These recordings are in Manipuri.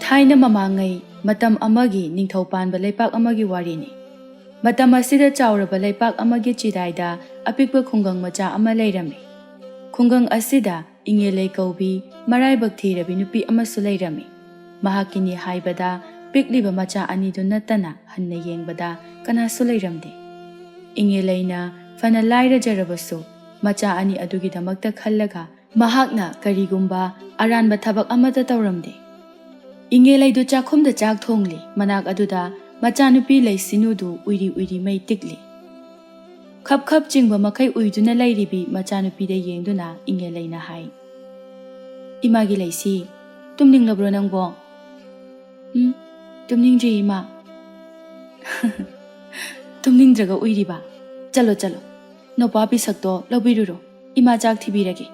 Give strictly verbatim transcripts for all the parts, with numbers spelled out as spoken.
ꯊꯥꯏꯅ ꯃꯃꯥꯡꯉꯩ ꯃꯇꯝ ꯑꯃꯒꯤ ꯅꯤꯡꯊꯧ ꯄꯥꯟꯕ ꯂꯩꯄꯥꯛ ꯑꯃꯒꯤ ꯋꯥꯔꯤꯅꯤ꯫ ꯃꯇꯝ ꯑꯁꯤꯗ ꯆꯥꯎꯔꯕ ꯂꯩꯄꯥꯛ ꯑꯃꯒꯤ ꯆꯤꯗꯥꯏꯗ ꯑꯄꯤꯛꯄ ꯈꯨꯡꯒꯪ ꯃꯆꯥ ꯑꯃ ꯂꯩꯔꯝꯃꯤ꯫ ꯈꯨꯡꯒꯪ ꯑꯁꯤꯗ ꯏꯉꯦꯂꯩ ꯀꯧꯕꯤ ꯃꯔꯥꯏꯕꯛ ꯊꯤꯔꯕꯤ ꯅꯨꯄꯤ ꯑꯃꯁꯨ ꯂꯩꯔꯝꯃꯤ꯫ ꯃꯍꯥꯛꯀꯤꯅꯤ ꯍꯥꯏꯕꯗ ꯄꯤꯛꯂꯤꯕ ꯃꯆꯥ ꯑꯅꯤꯗꯨ ꯅꯠꯇꯅ ꯍꯟꯅ ꯌꯦꯡꯕꯗ ꯀꯅꯥꯁꯨ ꯂꯩꯔꯝꯗꯦ꯫ ꯏꯉꯦꯂꯩꯅ ꯐꯅ ꯂꯥꯏꯔꯖꯔꯕꯁꯨ ꯃꯆꯥ ꯑꯅꯤ ꯑꯗꯨꯒꯤꯗꯃꯛꯇ ꯈꯜꯂꯒ ꯃꯍꯥꯛꯅ ꯀꯔꯤꯒꯨꯝꯕ ꯑꯔꯥꯟꯕ ꯊꯕꯛ ꯑꯃꯠꯇ ꯇꯧꯔꯝꯗꯦ꯫ ꯏꯉꯦꯂꯩꯗꯨ ꯆꯥꯛꯈꯨꯝꯗ ꯆꯥꯛ ꯊꯣꯡꯂꯤ꯫ ꯃꯅꯥꯛ ꯑꯗꯨꯗ ꯃꯆꯥꯅꯨꯄꯤ ꯂꯩꯁꯤꯅꯨꯗꯨ ꯎꯏꯔꯤ ꯎꯏꯔꯤ ꯃꯩ ꯇꯤꯛꯂꯤ꯫ ꯈꯞ ꯈꯞ ꯆꯤꯡꯕ ꯃꯈꯩ ꯎꯏꯗꯨꯅ ꯂꯩꯔꯤꯕꯤ ꯃꯆꯥꯅꯨꯄꯤꯗ ꯌꯦꯡꯗꯨꯅ ꯏꯉꯦꯂꯩꯅ ꯍꯥꯏ, "ꯏꯃꯥꯒꯤ ꯂꯩꯁꯤ, ꯇꯨꯝꯅꯤꯡꯂꯕ꯭ꯔꯣ ꯅꯪꯕꯣ?" "ꯎꯝ, ꯇꯨꯝꯅꯤꯡꯗ꯭ꯔꯤ ꯏꯃꯥ꯫" "ꯇꯨꯝꯅꯤꯡꯗ꯭ꯔꯒ ꯎꯏꯔꯤꯕ? ꯆꯠꯂꯣ ꯆꯠꯂꯣ, ꯅꯧꯄꯥ ꯄꯤꯁꯛꯇꯣ ꯂꯧꯕꯤꯔꯨꯔꯣ꯫ ꯏꯃꯥ ꯆꯥꯛ ꯊꯤꯕꯤꯔꯒꯦ꯫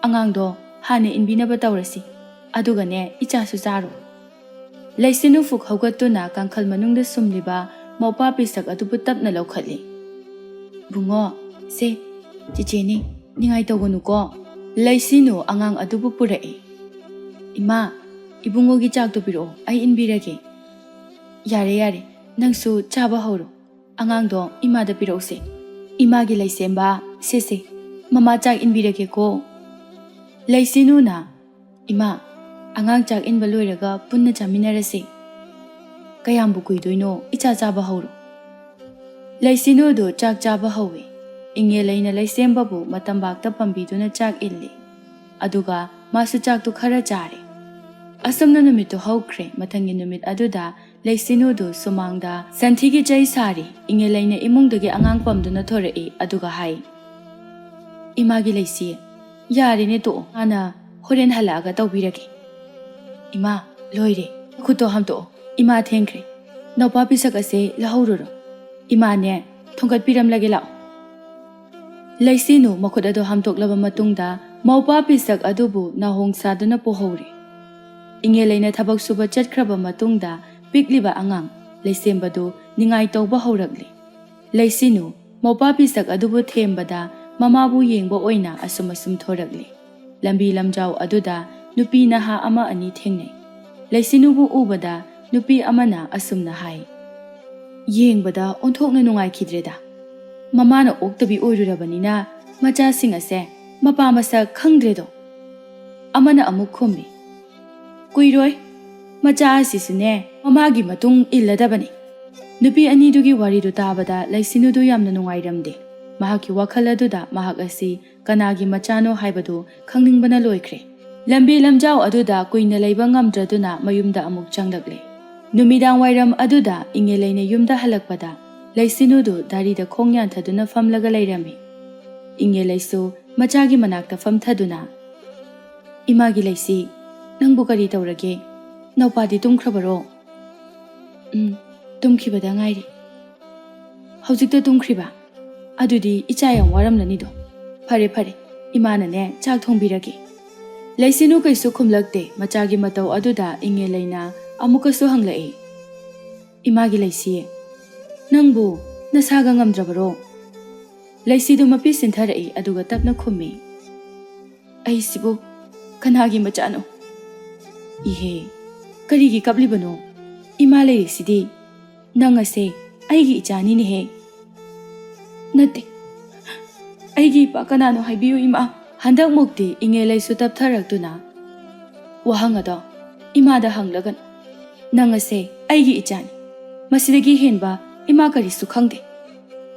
ꯑꯉꯥꯡꯗꯣ ꯍꯥꯟꯅ ꯏꯟꯕꯤꯅꯕ ꯇꯧꯔꯁꯤ꯫ ꯑꯗꯨꯒꯅꯦ, ꯏꯆꯥꯁꯨ ꯆꯥꯔꯣ꯫" ꯂꯩꯁꯤꯅꯨ ꯐꯨꯛ ꯍꯧꯒꯠꯇꯨꯅ ꯀꯥꯡꯈꯜ ꯃꯅꯨꯡꯗ ꯁꯨꯝꯂꯤꯕ ꯃꯧꯄꯥ ꯄꯤꯁꯛ ꯑꯗꯨꯕꯨ ꯇꯞꯅ ꯂꯧꯈꯠꯂꯤ꯫ "ꯕꯨꯡꯉꯣ, ꯁꯦ, ꯆꯤꯆꯦꯅꯤ, ꯅꯤꯡꯉꯥꯏ ꯇꯧꯒꯅꯨꯀꯣ꯫" ꯂꯩꯁꯤꯅꯨ ꯑꯉꯥꯡ ꯑꯗꯨꯕꯨ ꯄꯨꯔꯛꯏ꯫ "ꯏꯃꯥ, ꯏꯕꯨꯡꯉꯣꯒꯤ ꯆꯥꯛꯇꯨ ꯄꯤꯔꯛꯑꯣ, ꯑꯩ ꯏꯟꯕꯤꯔꯒꯦ꯫" "ꯌꯥꯔꯦ, ꯌꯥꯔꯦ, ꯅꯪꯁꯨ ꯆꯥꯕ ꯍꯧꯔꯣ꯫ ꯑꯉꯥꯡꯗꯣ ꯏꯃꯥꯗ ꯄꯤꯔꯛꯎꯁꯦ꯫ ꯏꯃꯥꯒꯤ ꯂꯩꯁꯦꯝꯕ, ꯁꯦꯁꯦ, ꯃꯃꯥ ꯆꯥꯛ ꯏꯟꯕꯤꯔꯒꯦꯀꯣ꯫" ꯂꯩꯁꯤꯅꯨꯅ, "ꯏꯃꯥ, ꯑꯉꯥꯡ ꯆꯥꯛ ꯏꯟꯕ ꯂꯣꯏꯔꯒ ꯄꯨꯟꯅ ꯆꯥꯃꯤꯟꯅꯔꯁꯤ꯫ ꯀꯌꯥꯝꯕꯨ ꯀꯨꯏꯗꯣꯏꯅꯣ, ꯏꯆꯥ ꯆꯥꯕ ꯍꯧꯔꯣ꯫" ꯂꯩꯁꯤꯅꯨꯗꯨ ꯆꯥꯛ ꯆꯥꯕ ꯍꯧꯏ꯫ ꯏꯉꯦꯂꯩꯅ ꯂꯩꯁꯦꯝꯕꯕꯨ ꯃꯇꯝꯕꯥꯛꯇ ꯄꯥꯝꯕꯤꯗꯨꯅ ꯆꯥꯛ ꯏꯜꯂꯤ꯫ ꯑꯗꯨꯒ ꯃꯥꯁꯨ ꯆꯥꯛꯇꯨ ꯈꯔ ꯆꯥꯔꯦ꯫ ꯑꯁꯨꯝꯅ ꯅꯨꯃꯤꯠꯇꯨ ꯍꯧꯈ꯭ꯔꯦ꯫ ꯃꯊꯪꯒꯤ ꯅꯨꯃꯤꯠ ꯑꯗꯨꯗ ꯂꯩꯁꯤꯅꯨꯗꯨ ꯁꯨꯃꯥꯡꯗ ꯁꯟꯊꯤꯒꯤ ꯆꯩ ꯁꯥꯔꯤ꯫ ꯏꯉꯦꯂꯩꯅ ꯏꯃꯨꯡꯗꯒꯤ ꯑꯉꯥꯡ ꯄꯝꯗꯨꯅ ꯊꯣꯔꯛꯏ, ꯑꯗꯨꯒ ꯍꯥꯏ, "ꯏꯃꯥꯒꯤ ꯂꯩꯁꯤ, ꯌꯥꯔꯦꯅꯦ, ꯇꯣꯛꯑꯣ, ꯃꯥꯅ ꯍꯣꯔꯦꯟ ꯍꯜꯂꯛꯑꯒ ꯇꯧꯕꯤꯔꯒꯦ꯫" "ꯏꯃꯥ, ꯂꯣꯏꯔꯦ, ꯈꯨꯠꯇꯣ ꯍꯥꯝꯇꯣꯛꯑꯣ, ꯏꯃꯥ ꯊꯦꯡꯈ꯭ꯔꯦ꯫ ꯅꯧꯄꯥ ꯄꯤꯁꯛ ꯑꯁꯦ ꯂꯧꯍꯧꯔꯨꯔꯣ, ꯏꯃꯥꯅꯦ ꯊꯣꯡꯒꯠꯄꯤꯔꯝꯂꯒꯦ, ꯂꯥꯛꯑꯣ꯫" ꯂꯩꯁꯤꯅꯨ ꯃꯈꯨꯠ ꯑꯗꯨ ꯍꯥꯝꯇꯣꯛꯂꯕ ꯃꯇꯨꯡꯗ ꯃꯧꯄꯥ ꯄꯤꯁꯛ ꯑꯗꯨꯕꯨ ꯅꯥꯍꯣꯡ ꯁꯥꯗꯨꯅ ꯄꯨꯍꯧꯔꯦ꯫ ꯏꯉꯦꯂꯩꯅ ꯊꯕꯛ ꯁꯨꯕ ꯆꯠꯈ꯭ꯔꯕ ꯃꯇꯨꯡꯗ ꯄꯤꯛꯂꯤꯕ ꯑꯉꯥꯡ ꯂꯩꯁꯦꯝꯕꯗꯨ ꯅꯤꯡꯉꯥꯏ ꯇꯧꯕ ꯍꯧꯔꯛꯂꯦ꯫ ꯂꯩꯁꯤꯅꯨ ꯃꯧꯄꯥ ꯄꯤꯁꯛ ꯑꯗꯨꯕꯨ ꯊꯦꯝꯕꯗ ꯃꯃꯥꯕꯨ ꯌꯦꯡꯕ ꯑꯣꯏꯅ ꯑꯁꯨꯝ ꯑꯁꯨꯝ ꯊꯣꯔꯛꯂꯦ꯫ ꯂꯝꯕꯤ ꯂꯝꯖꯥꯎ ꯑꯗꯨꯗ ꯅꯨꯄꯤ ꯅꯍꯥ ꯑꯃ ꯑꯅꯤ ꯊꯦꯡꯅꯩ꯫ ꯂꯩꯁꯤꯅꯨꯕꯨ ꯎꯕꯗ ꯅꯨꯄꯤ ꯑꯃꯅ ꯑꯁꯨꯝꯅ ꯍꯥꯏ, "ꯌꯦꯡꯕꯗ ꯑꯣꯟꯊꯣꯛꯅ ꯅꯨꯡꯉꯥꯏꯈꯤꯗ꯭ꯔꯦꯗ꯫ ꯃꯃꯥꯅ ꯑꯣꯛꯇꯕꯤ ꯑꯣꯏꯔꯨꯔꯕꯅꯤꯅ ꯃꯆꯥꯁꯤꯡ ꯑꯁꯦ ꯃꯄꯥ ꯃꯁꯛ ꯈꯪꯗ꯭ꯔꯦꯗꯣ꯫" ꯑꯃꯅ ꯑꯃꯨꯛ ꯈꯨꯝꯃꯤ, "ꯀꯨꯏꯔꯣꯏ, ꯃꯆꯥ ꯑꯁꯤꯁꯨꯅꯦ ꯃꯃꯥꯒꯤ ꯃꯇꯨꯡ ꯏꯜꯂꯗꯕꯅꯤ꯫" ꯅꯨꯄꯤ ꯑꯅꯤꯗꯨꯒꯤ ꯋꯥꯔꯤꯗꯨ ꯇꯥꯕꯗ ꯂꯩꯁꯤꯅꯨꯗꯨ ꯌꯥꯝꯅ ꯅꯨꯡꯉꯥꯏꯔꯝꯗꯦ꯫ ꯃꯍꯥꯛꯀꯤ ꯋꯥꯈꯜ ꯑꯗꯨꯗ ꯃꯍꯥꯛ ꯑꯁꯤ ꯀꯅꯥꯒꯤ ꯃꯆꯥꯅꯣ ꯍꯥꯏꯕꯗꯨ ꯈꯪꯅꯤꯡꯕꯅ ꯂꯣꯏꯈ꯭ꯔꯦ꯫ ꯂꯝꯕꯤ ꯂꯝꯖꯥꯎ ꯑꯗꯨꯗ ꯀꯨꯏꯅ ꯂꯩꯕ ꯉꯝꯗ꯭ꯔꯗꯨꯅ ꯃꯌꯨꯝꯗ ꯑꯃꯨꯛ ꯆꯪꯂꯛꯂꯦ꯫ ꯅꯨꯃꯤꯗꯥꯡ ꯋꯥꯏꯔꯝ ꯑꯗꯨꯗ ꯏꯉꯦꯂꯩꯅ ꯌꯨꯝꯗ ꯍꯜꯂꯛꯄꯗ ꯂꯩꯁꯤꯅꯨꯗꯨ ꯗꯥꯔꯤꯗ ꯈꯣꯡ ꯌꯥꯟꯊꯗꯨꯅ ꯐꯝꯂꯒ ꯂꯩꯔꯝꯃꯤ꯫ ꯏꯉꯦꯂꯩꯁꯨ ꯃꯆꯥꯒꯤ ꯃꯅꯥꯛꯇ ꯐꯝꯊꯗꯨꯅ, "ꯏꯃꯥꯒꯤ ꯂꯩꯁꯤ, ꯅꯪꯕꯨ ꯀꯔꯤ ꯇꯧꯔꯒꯦ? ꯅꯧꯄꯥꯗꯤ ꯇꯨꯝꯈ꯭ꯔꯕꯔꯣ?" "ꯎꯝ, ꯇꯨꯝꯈꯤꯕꯗ ꯉꯥꯏꯔꯤ꯫" "ꯍꯧꯖꯤꯛꯇ ꯇꯨꯝꯈ꯭ꯔꯤꯕ? ꯑꯗꯨꯗꯤ ꯏꯆꯥ ꯌꯥꯝ ꯋꯥꯔꯝꯂꯅꯤꯗꯣ꯫ ꯐꯔꯦ ꯐꯔꯦ, ꯏꯃꯥꯅꯅꯦ ꯆꯥꯛ ꯊꯣꯡꯕꯤꯔꯒꯦ꯫" ꯂꯩꯁꯤꯅꯨ ꯀꯩꯁꯨ ꯈꯨꯝꯂꯛꯇꯦ꯫ ꯃꯆꯥꯒꯤ ꯃꯇꯧ ꯑꯗꯨꯗ ꯏꯉꯦꯂꯩꯅ ꯑꯃꯨꯛꯀꯁꯨ ꯍꯪꯂꯛꯏ, "ꯏꯃꯥꯒꯤ ꯂꯩꯁꯤ, ꯅꯪꯕꯨ ꯅꯁꯥꯒ ꯉꯝꯗ꯭ꯔꯕꯔꯣ?" ꯂꯩꯁꯤꯗꯨ ꯃꯄꯤ ꯁꯤꯟꯊꯔꯛꯏ, ꯑꯗꯨꯒ ꯇꯞꯅ ꯈꯨꯝꯃꯤ, "ꯑꯩꯁꯤꯕꯨ ꯀꯅꯥꯒꯤ ꯃꯆꯥꯅꯣ? ꯏꯍꯦ, ꯀꯔꯤꯒꯤ ꯀꯞꯂꯤꯕꯅꯣ? ꯏꯃꯥ ꯂꯩꯔꯤꯁꯤꯗꯤ꯫ ꯅꯪ ꯑꯁꯦ ꯑꯩꯒꯤ ꯏꯆꯥꯅꯤꯅꯦꯍꯦ꯫" "ꯅꯠꯇꯦ, ꯑꯩꯒꯤ ꯏꯄꯥ ꯀꯅꯥꯅꯣ ꯍꯥꯏꯕꯤꯌꯨ, ꯏꯃꯥ꯫" ꯍꯟꯗꯛꯃꯨꯛꯇꯤ ꯏꯉꯦꯂꯩꯁꯨ ꯇꯞꯊꯔꯛꯇꯨꯅ, "ꯋꯥꯍꯪ ꯑꯗꯣ ꯏꯃꯥꯗ ꯍꯪꯂꯒꯅꯨ꯫ ꯅꯪ ꯑꯁꯦ ꯑꯩꯒꯤ ꯏꯆꯥꯅꯤ꯫ ꯃꯁꯤꯗꯒꯤ ꯍꯦꯟꯕ ꯏꯃꯥ ꯀꯔꯤꯁꯨ ꯈꯪꯗꯦ꯫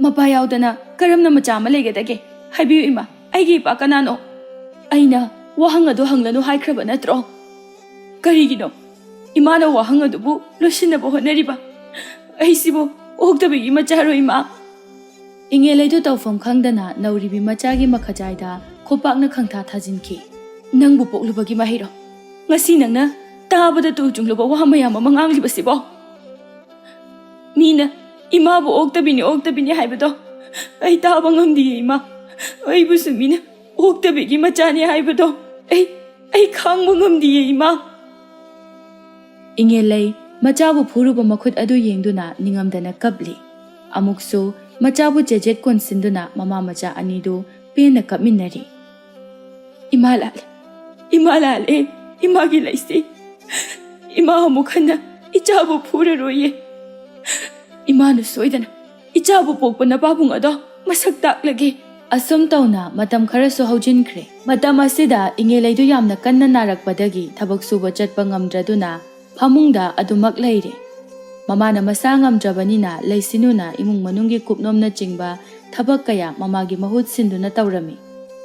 ꯃꯄꯥ ꯌꯥꯎꯗꯅ ꯀꯔꯝꯅ ꯃꯆꯥ ꯑꯃ ꯂꯩꯒꯗꯒꯦ? ꯍꯥꯏꯕꯤꯌꯨ ꯏꯃꯥ, ꯑꯩꯒꯤ ꯏꯄꯥ ꯀꯅꯥꯅꯣ? ꯑꯩꯅ ꯋꯥꯍꯪ ꯑꯗꯨ ꯍꯪꯂꯅꯨ ꯍꯥꯏꯈ꯭ꯔꯕ ꯅꯠꯇ꯭ꯔꯣ? ꯀꯔꯤꯒꯤꯅꯣ ꯏꯃꯥꯅ ꯋꯥꯍꯪ ꯑꯗꯨꯕꯨ ꯂꯣꯏꯁꯤꯟꯅꯕ ꯍꯣꯠꯅꯔꯤꯕ? ꯑꯩꯁꯤꯕꯨ ꯑꯣꯛꯇꯕꯤꯒꯤ ꯃꯆꯥꯔꯣ, ꯏꯃꯥ?" ꯏꯉꯦꯂꯩꯗꯨ ꯇꯧꯐꯝ ꯈꯪꯗꯅ ꯅꯧꯔꯤꯕꯤ ꯃꯆꯥꯒꯤ ꯃꯈꯖꯥꯏꯗ ꯈꯨꯄꯥꯛꯅ ꯈꯪꯊꯥ ꯊꯥꯖꯤꯟꯈꯤ꯫ "ꯅꯪꯕꯨ ꯄꯣꯛꯂꯨꯕꯒꯤ ꯃꯍꯩꯔꯣ? ꯉꯁꯤ ꯅꯪꯅ ꯇꯥꯕꯗ ꯇꯨ ꯆꯨꯡꯂꯕ ꯋꯥ ꯃꯌꯥꯝ ꯑꯃ ꯉꯥꯡꯂꯤꯕꯁꯤꯕꯣ? ꯃꯤꯅ ꯏꯃꯥꯕꯨ ꯑꯣꯛꯇꯕꯤꯅꯤ, ꯑꯣꯛꯇꯕꯤꯅꯤ ꯍꯥꯏꯕꯗꯣ ꯑꯩ ꯇꯥꯕ ꯉꯝꯗꯤꯌꯦ, ꯏꯃꯥ꯫ ꯑꯩꯕꯨꯁꯨ ꯃꯤꯅ ꯑꯣꯛꯇꯕꯤꯒꯤ ꯃꯆꯥꯅꯤ ꯍꯥꯏꯕꯗꯣ ꯑꯩ, ꯑꯩ ꯈꯥꯡꯕ ꯉꯝꯗꯤꯌꯦ, ꯏꯃꯥ꯫" ꯏꯉꯦꯂꯩ ꯃꯆꯥꯕꯨ ꯐꯨꯔꯨꯕ ꯃꯈꯨꯠ ꯑꯗꯨ ꯌꯦꯡꯗꯨꯅ ꯅꯤꯡꯉꯝꯗꯅ ꯀꯞꯂꯤ꯫ ꯑꯃꯨꯛꯁꯨ ꯃꯆꯥꯕꯨ ꯆꯦꯖꯦꯠ ꯀꯣꯟꯁꯤꯟꯗꯨꯅ ꯃꯃꯥ ꯃꯆꯥ ꯑꯅꯤꯗꯨ ꯄꯦꯟꯅ ꯀꯞꯃꯤꯟꯅꯔꯤ꯫ "ꯏꯃꯥ ꯂꯥꯜꯂꯦ, ꯏꯃꯥ ꯂꯥꯜꯂꯦ, ꯏꯃꯥꯒꯤ ꯂꯩꯁꯤ, ꯏꯃꯥ ꯑꯃꯨꯛ ꯍꯟꯅ ꯏꯆꯥꯕꯨ ꯐꯨꯔꯔꯣꯏꯌꯦ꯫ ꯏꯃꯥꯅ ꯁꯣꯏꯗꯅ ꯏꯆꯥꯕꯨ ꯄꯣꯛꯄ ꯅꯄꯥꯕꯨꯡ ꯑꯗꯣ ꯃꯁꯛ ꯇꯥꯛꯂꯒꯦ꯫ ꯑꯁꯨꯝ ꯇꯧꯅ ꯃꯇꯝ ꯈꯔꯁꯨ ꯍꯧꯖꯤꯟꯈ꯭ꯔꯦ꯫ ꯃꯇꯝ ꯑꯁꯤꯗ ꯏꯉꯦꯂꯩꯗꯨ ꯌꯥꯝꯅ ꯀꯟꯅ ꯅꯥꯔꯛꯄꯗꯒꯤ ꯊꯕꯛ ꯁꯨꯕ ꯆꯠꯄ ꯉꯝꯗ꯭ꯔꯗꯨꯅ ꯐꯃꯨꯡꯗ ꯑꯗꯨꯃꯛ ꯂꯩꯔꯦ꯫ ꯃꯃꯥꯅ ꯃꯁꯥ ꯉꯝꯗ꯭ꯔꯕꯅꯤꯅ ꯂꯩꯁꯤꯅꯨꯅ ꯏꯃꯨꯡ ꯃꯅꯨꯡꯒꯤ ꯀꯨꯞꯅꯣꯝꯅꯆꯤꯡꯕ ꯊꯕꯛ ꯀꯌꯥ ꯃꯃꯥꯒꯤ ꯃꯍꯨꯠ ꯁꯤꯟꯗꯨꯅ ꯇꯧꯔꯝꯃꯤ꯫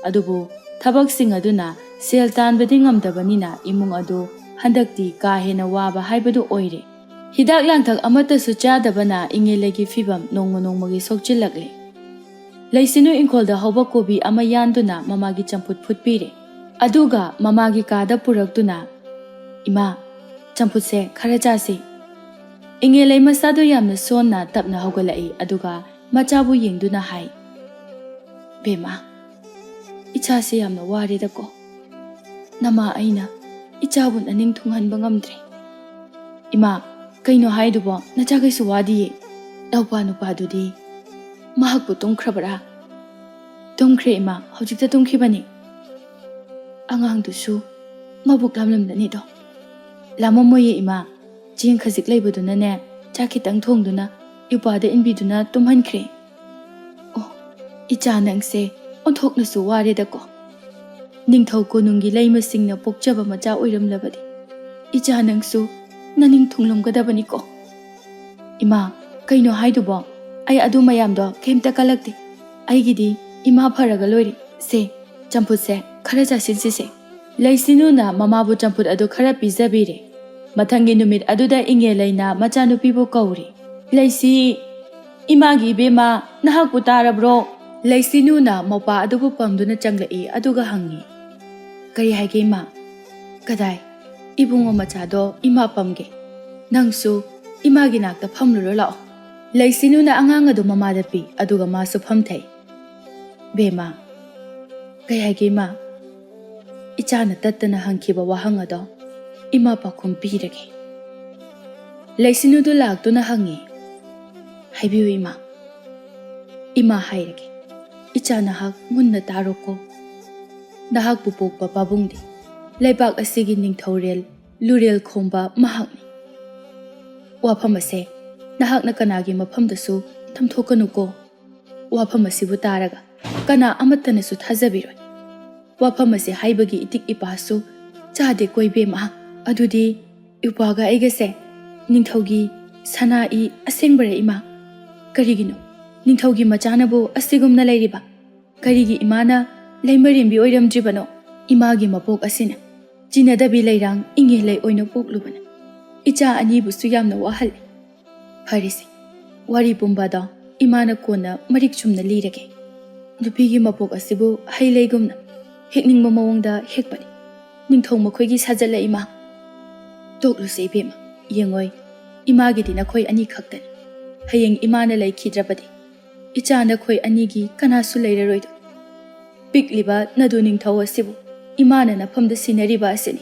ꯑꯗꯨꯕꯨ ꯊꯕꯛꯁꯤꯡ ꯑꯗꯨꯅ ꯁꯦꯜ ꯇꯥꯟꯕꯗꯤ ꯉꯝꯗꯕꯅꯤꯅ ꯏꯃꯨꯡ ꯑꯗꯨ ꯍꯟꯗꯛꯇꯤ ꯀꯥ ꯍꯦꯟꯅ ꯋꯥꯕ ꯍꯥꯏꯕꯗꯨ ꯑꯣꯏꯔꯦ꯫ ꯍꯤꯗꯥꯛ ꯂꯥꯡꯊꯛ ꯑꯃꯠꯇꯁꯨ ꯆꯥꯗꯕꯅ ꯏꯉꯦꯂꯩꯒꯤ ꯐꯤꯕꯝ ꯅꯣꯡꯃ ꯅꯣꯡꯃꯒꯤ ꯁꯣꯛꯆꯤꯜꯂꯛꯂꯦ꯫ ꯂꯩꯁꯤꯅꯨ ꯏꯪꯈꯣꯜꯗ ꯍꯧꯕ ꯀꯣꯕꯤ ꯑꯃ ꯌꯥꯟꯗꯨꯅ ꯃꯃꯥꯒꯤ ꯆꯝꯐꯨꯠ ꯐꯨꯠꯄꯤꯔꯦ꯫ ꯑꯗꯨꯒ ꯃꯃꯥꯒꯤ ꯀꯥꯗ ꯄꯨꯔꯛꯇꯨꯅ, "ꯏꯃꯥ, ꯆꯝꯐꯨꯠꯁꯦ ꯈꯔ ꯆꯥꯁꯤ꯫" ꯏꯉꯦꯂꯩ ꯃꯁꯥꯗꯨ ꯌꯥꯝꯅ ꯁꯣꯟꯅ ꯇꯞꯅ ꯍꯧꯒꯠꯂꯛꯏ, ꯑꯗꯨꯒ ꯃꯆꯥꯕꯨ ꯌꯦꯡꯗꯨꯅ ꯍꯥꯏ, "ꯕꯦꯝꯃ, ꯏꯆꯥꯁꯦ ꯌꯥꯝꯅ ꯋꯥꯔꯦꯗꯀꯣ꯫ ꯅꯃꯥ ꯑꯩꯅ ꯏꯆꯥꯕꯨ ꯅꯅꯤꯡ ꯊꯨꯡꯍꯟꯕ ꯉꯝꯗ꯭ꯔꯦ꯫" "ꯏꯃꯥ, ꯀꯩꯅꯣ ꯍꯥꯏꯗꯨꯕꯣ? ꯅꯆꯥꯈꯩꯁꯨ ꯋꯥꯗꯤꯌꯦ꯫ ꯅꯧꯄꯥ ꯅꯨꯄꯥꯗꯨꯗꯤ ꯃꯍꯥꯛꯄꯨ ꯇꯨꯝꯈ꯭ꯔꯕꯔꯥ?" "ꯇꯨꯝꯈ꯭ꯔꯦ ꯏꯃꯥ, ꯍꯧꯖꯤꯛꯇ ꯇꯨꯝꯈꯤꯕꯅꯤ꯫" "ꯑꯉꯥꯡꯗꯨꯁꯨ ꯃꯕꯨꯛ ꯂꯥꯝꯂꯝꯂꯅꯤꯗꯣ꯫" "ꯂꯥꯝꯃꯝꯃꯣꯏꯌꯦ ꯏꯃꯥ, ꯆꯦꯡ ꯈꯖꯤꯛ ꯂꯩꯕꯗꯨꯅꯅꯦ, ꯆꯥꯛ ꯈꯤꯇꯪ ꯊꯣꯡꯗꯨꯅ ꯏꯄ꯭ꯋꯥꯗ ꯏꯟꯕꯤꯗꯨꯅ ꯇꯨꯝꯍꯟꯈ꯭ꯔꯦ꯫" "ꯑꯣ, ꯏꯆꯥ ꯅꯪꯁꯦ ꯑꯣꯟꯊꯣꯛꯅꯁꯨ ꯋꯥꯔꯦꯗꯀꯣ꯫ ꯅꯤꯡꯊꯧ ꯀꯣꯅꯨꯡꯒꯤ ꯂꯩꯃꯁꯤꯡꯅ ꯄꯣꯛꯆꯕ ꯃꯆꯥ ꯑꯣꯏꯔꯝꯂꯕꯗꯤ ꯏꯆꯥ ꯅꯪꯁꯨ ꯅꯅꯤꯡ ꯊꯨꯡꯂꯝꯒꯗꯕꯅꯤꯀꯣ꯫" "ꯏꯃꯥ, ꯀꯩꯅꯣ ꯍꯥꯏꯗꯨꯕꯣ? ꯑꯩ ꯑꯗꯨ ꯃꯌꯥꯝꯗꯣ ꯀꯩꯝꯇ ꯀꯜꯂꯛꯇꯦ꯫ ꯑꯩꯒꯤꯗꯤ ꯏꯃꯥ ꯐꯔꯒ ꯂꯣꯏꯔꯦ꯫ ꯁꯦ, ꯆꯝꯐꯨꯠꯁꯦ ꯈꯔ ꯆꯥꯁꯤꯟꯁꯤꯁꯦ꯫" ꯂꯩꯁꯤꯅꯨꯅ ꯃꯃꯥꯕꯨ ꯆꯝꯐꯨꯠ ꯑꯗꯨ ꯈꯔ ꯄꯤꯖꯕꯤꯔꯦ꯫ ꯃꯊꯪꯒꯤ ꯅꯨꯃꯤꯠ ꯑꯗꯨꯗ ꯏꯉꯦꯂꯩꯅ ꯃꯆꯥꯅꯨꯄꯤꯕꯨ ꯀꯧꯔꯦ꯫ "ꯂꯩꯁꯤ, ꯏꯃꯥꯒꯤ ꯏꯕꯦꯝꯃ, ꯅꯍꯥꯛꯄꯨ ꯇꯥꯔꯕ꯭ꯔꯣ?" ꯂꯩꯁꯤꯅꯨꯅ ꯃꯧꯄꯥ ꯑꯗꯨꯕꯨ ꯄꯝꯗꯨꯅ ꯆꯪꯂꯛꯏ, ꯑꯗꯨꯒ ꯍꯪꯉꯤ, "ꯀꯔꯤ ꯍꯥꯏꯒꯦ ꯏꯃꯥ?" "ꯀꯗꯥꯏ, ꯏꯕꯨꯡꯉꯣ ꯃꯆꯥꯗꯣ ꯏꯃꯥ ꯄꯝꯒꯦ꯫ ꯅꯪꯁꯨ ꯏꯃꯥꯒꯤ ꯅꯥꯛꯇ ꯐꯝꯂꯨꯔꯣ ꯂꯥꯛꯑꯣ꯫" ꯂꯩꯁꯤꯅꯨꯅ ꯑꯉꯥꯡ ꯑꯗꯨ ꯃꯃꯥꯗ ꯄꯤ, ꯑꯗꯨꯒ ꯃꯥꯁꯨ ꯐꯝꯊꯩ꯫ "ꯕꯦꯝꯃ, ꯀꯩ ꯍꯥꯏꯒꯦ ꯏꯃꯥ?" ꯏꯆꯥꯅ ꯇꯠꯇꯅ ꯍꯪꯈꯤꯕ ꯋꯥꯍꯪ ꯑꯗꯣ ꯏꯃꯥ ꯄꯥꯎꯈꯨꯝ ꯄꯤꯔꯒꯦ꯫ ꯂꯩꯁꯤꯅꯨꯗꯨ ꯂꯥꯛꯇꯨꯅ ꯍꯪꯉꯤ, "ꯍꯥꯏꯕꯤꯌꯨ ꯏꯃꯥ꯫" "ꯏꯃꯥ ꯍꯥꯏꯔꯒꯦ, ꯏꯆꯥ ꯅꯍꯥꯛ ꯃꯨꯟꯅ ꯇꯥꯔꯣꯀꯣ꯫ ꯅꯍꯥꯛꯄꯨ ꯄꯣꯛꯄ ꯄꯥꯕꯨꯡꯗꯤ ꯂꯩꯕꯥꯛ ꯑꯁꯤꯒꯤ ꯅꯤꯡꯊꯧꯔꯦꯜ ꯂꯨꯔꯦꯜ ꯈꯣꯝꯕ ꯃꯍꯥꯛꯅꯤ꯫ ꯋꯥꯐꯝ ꯑꯁꯦ ꯅꯍꯥꯛꯅ ꯀꯅꯥꯒꯤ ꯃꯐꯝꯗꯁꯨ ꯊꯝꯊꯣꯛꯀꯅꯨꯀꯣ꯫ ꯋꯥꯐꯝ ꯑꯁꯤꯕꯨ ꯇꯥꯔꯒ ꯀꯅꯥ ꯑꯃꯠꯇꯅꯁꯨ ꯊꯥꯖꯕꯤꯔꯣꯏ꯫ ꯋꯥꯐꯝ ꯑꯁꯤ ꯍꯥꯏꯕꯒꯤ ꯏꯇꯤꯛ ꯏꯄꯥꯁꯨ ꯆꯥꯗꯦꯀꯣ ꯏꯕꯦꯝꯃ꯫ ꯑꯗꯨꯗꯤ ꯏꯄꯥꯒ ꯑꯩꯒꯁꯦ ꯅꯤꯡꯊꯧꯒꯤ ꯁꯅꯥ ꯏ ꯑꯁꯦꯡꯕꯔ ꯏꯃꯥ? ꯀꯔꯤꯒꯤꯅꯣ ꯅꯤꯡꯊꯧꯒꯤ ꯃꯆꯥꯅꯕꯨ ꯑꯁꯤꯒꯨꯝꯅ ꯂꯩꯔꯤꯕ? ꯀꯔꯤꯒꯤ ꯏꯃꯥꯅ ꯂꯩꯃꯔꯦꯝꯕꯤ ꯑꯣꯏꯔꯝꯗ꯭ꯔꯤꯕꯅꯣ? ꯏꯃꯥꯒꯤ ꯃꯄꯣꯛ ꯑꯁꯤꯅ ꯆꯤꯟꯅꯗꯕꯤ ꯂꯩꯔꯥꯡ ꯏꯪꯉꯦ ꯂꯩ ꯑꯣꯏꯅ ꯄꯣꯛꯂꯨꯕꯅ ꯏꯆꯥ ꯑꯅꯤꯕꯨꯁꯨ ꯌꯥꯝꯅ ꯋꯥꯍꯜꯂꯦ꯫ ꯐꯔꯦꯁꯦ, ꯋꯥꯔꯤ ꯄꯨꯝꯕꯗꯣ ꯏꯃꯥꯅ ꯀꯣꯟꯅ ꯃꯔꯤꯛ ꯆꯨꯝꯅ ꯂꯤꯔꯒꯦ꯫ ꯅꯨꯄꯤꯒꯤ ꯃꯄꯣꯛ ꯑꯁꯤꯕꯨ ꯍꯩ ꯂꯩꯒꯨꯝꯅ ꯍꯦꯛꯅꯤꯡꯕ ꯃꯑꯣꯡꯗ ꯍꯦꯛꯄꯅꯤ꯫ ꯅꯤꯡꯊꯧ ꯃꯈꯣꯏꯒꯤ ꯁꯥꯖꯠꯂ ꯏꯃꯥ? ꯇꯣꯛꯂꯨꯁꯦ ꯏꯕꯦꯝꯃ, ꯌꯦꯡꯉꯣꯏ, ꯏꯃꯥꯒꯤꯗꯤ ꯅꯈꯣꯏ ꯑꯅꯤ ꯈꯛꯇꯅꯤ꯫ ꯍꯌꯦꯡ ꯏꯃꯥꯅ ꯂꯩꯈꯤꯗ꯭ꯔꯕꯗꯤ ꯏꯆꯥ ꯅꯈꯣꯏ ꯑꯅꯤꯒꯤ ꯀꯅꯥꯁꯨ ꯂꯩꯔꯔꯣꯏꯗꯣ꯫ ꯄꯤꯛꯂꯤꯕ ꯅꯗꯨ ꯅꯤꯡꯊꯧ ꯑꯁꯤꯕꯨ ꯏꯃꯥꯅ ꯅꯐꯝꯗ ꯁꯤꯟꯅꯔꯤꯕ ꯑꯁꯤꯅꯤ꯫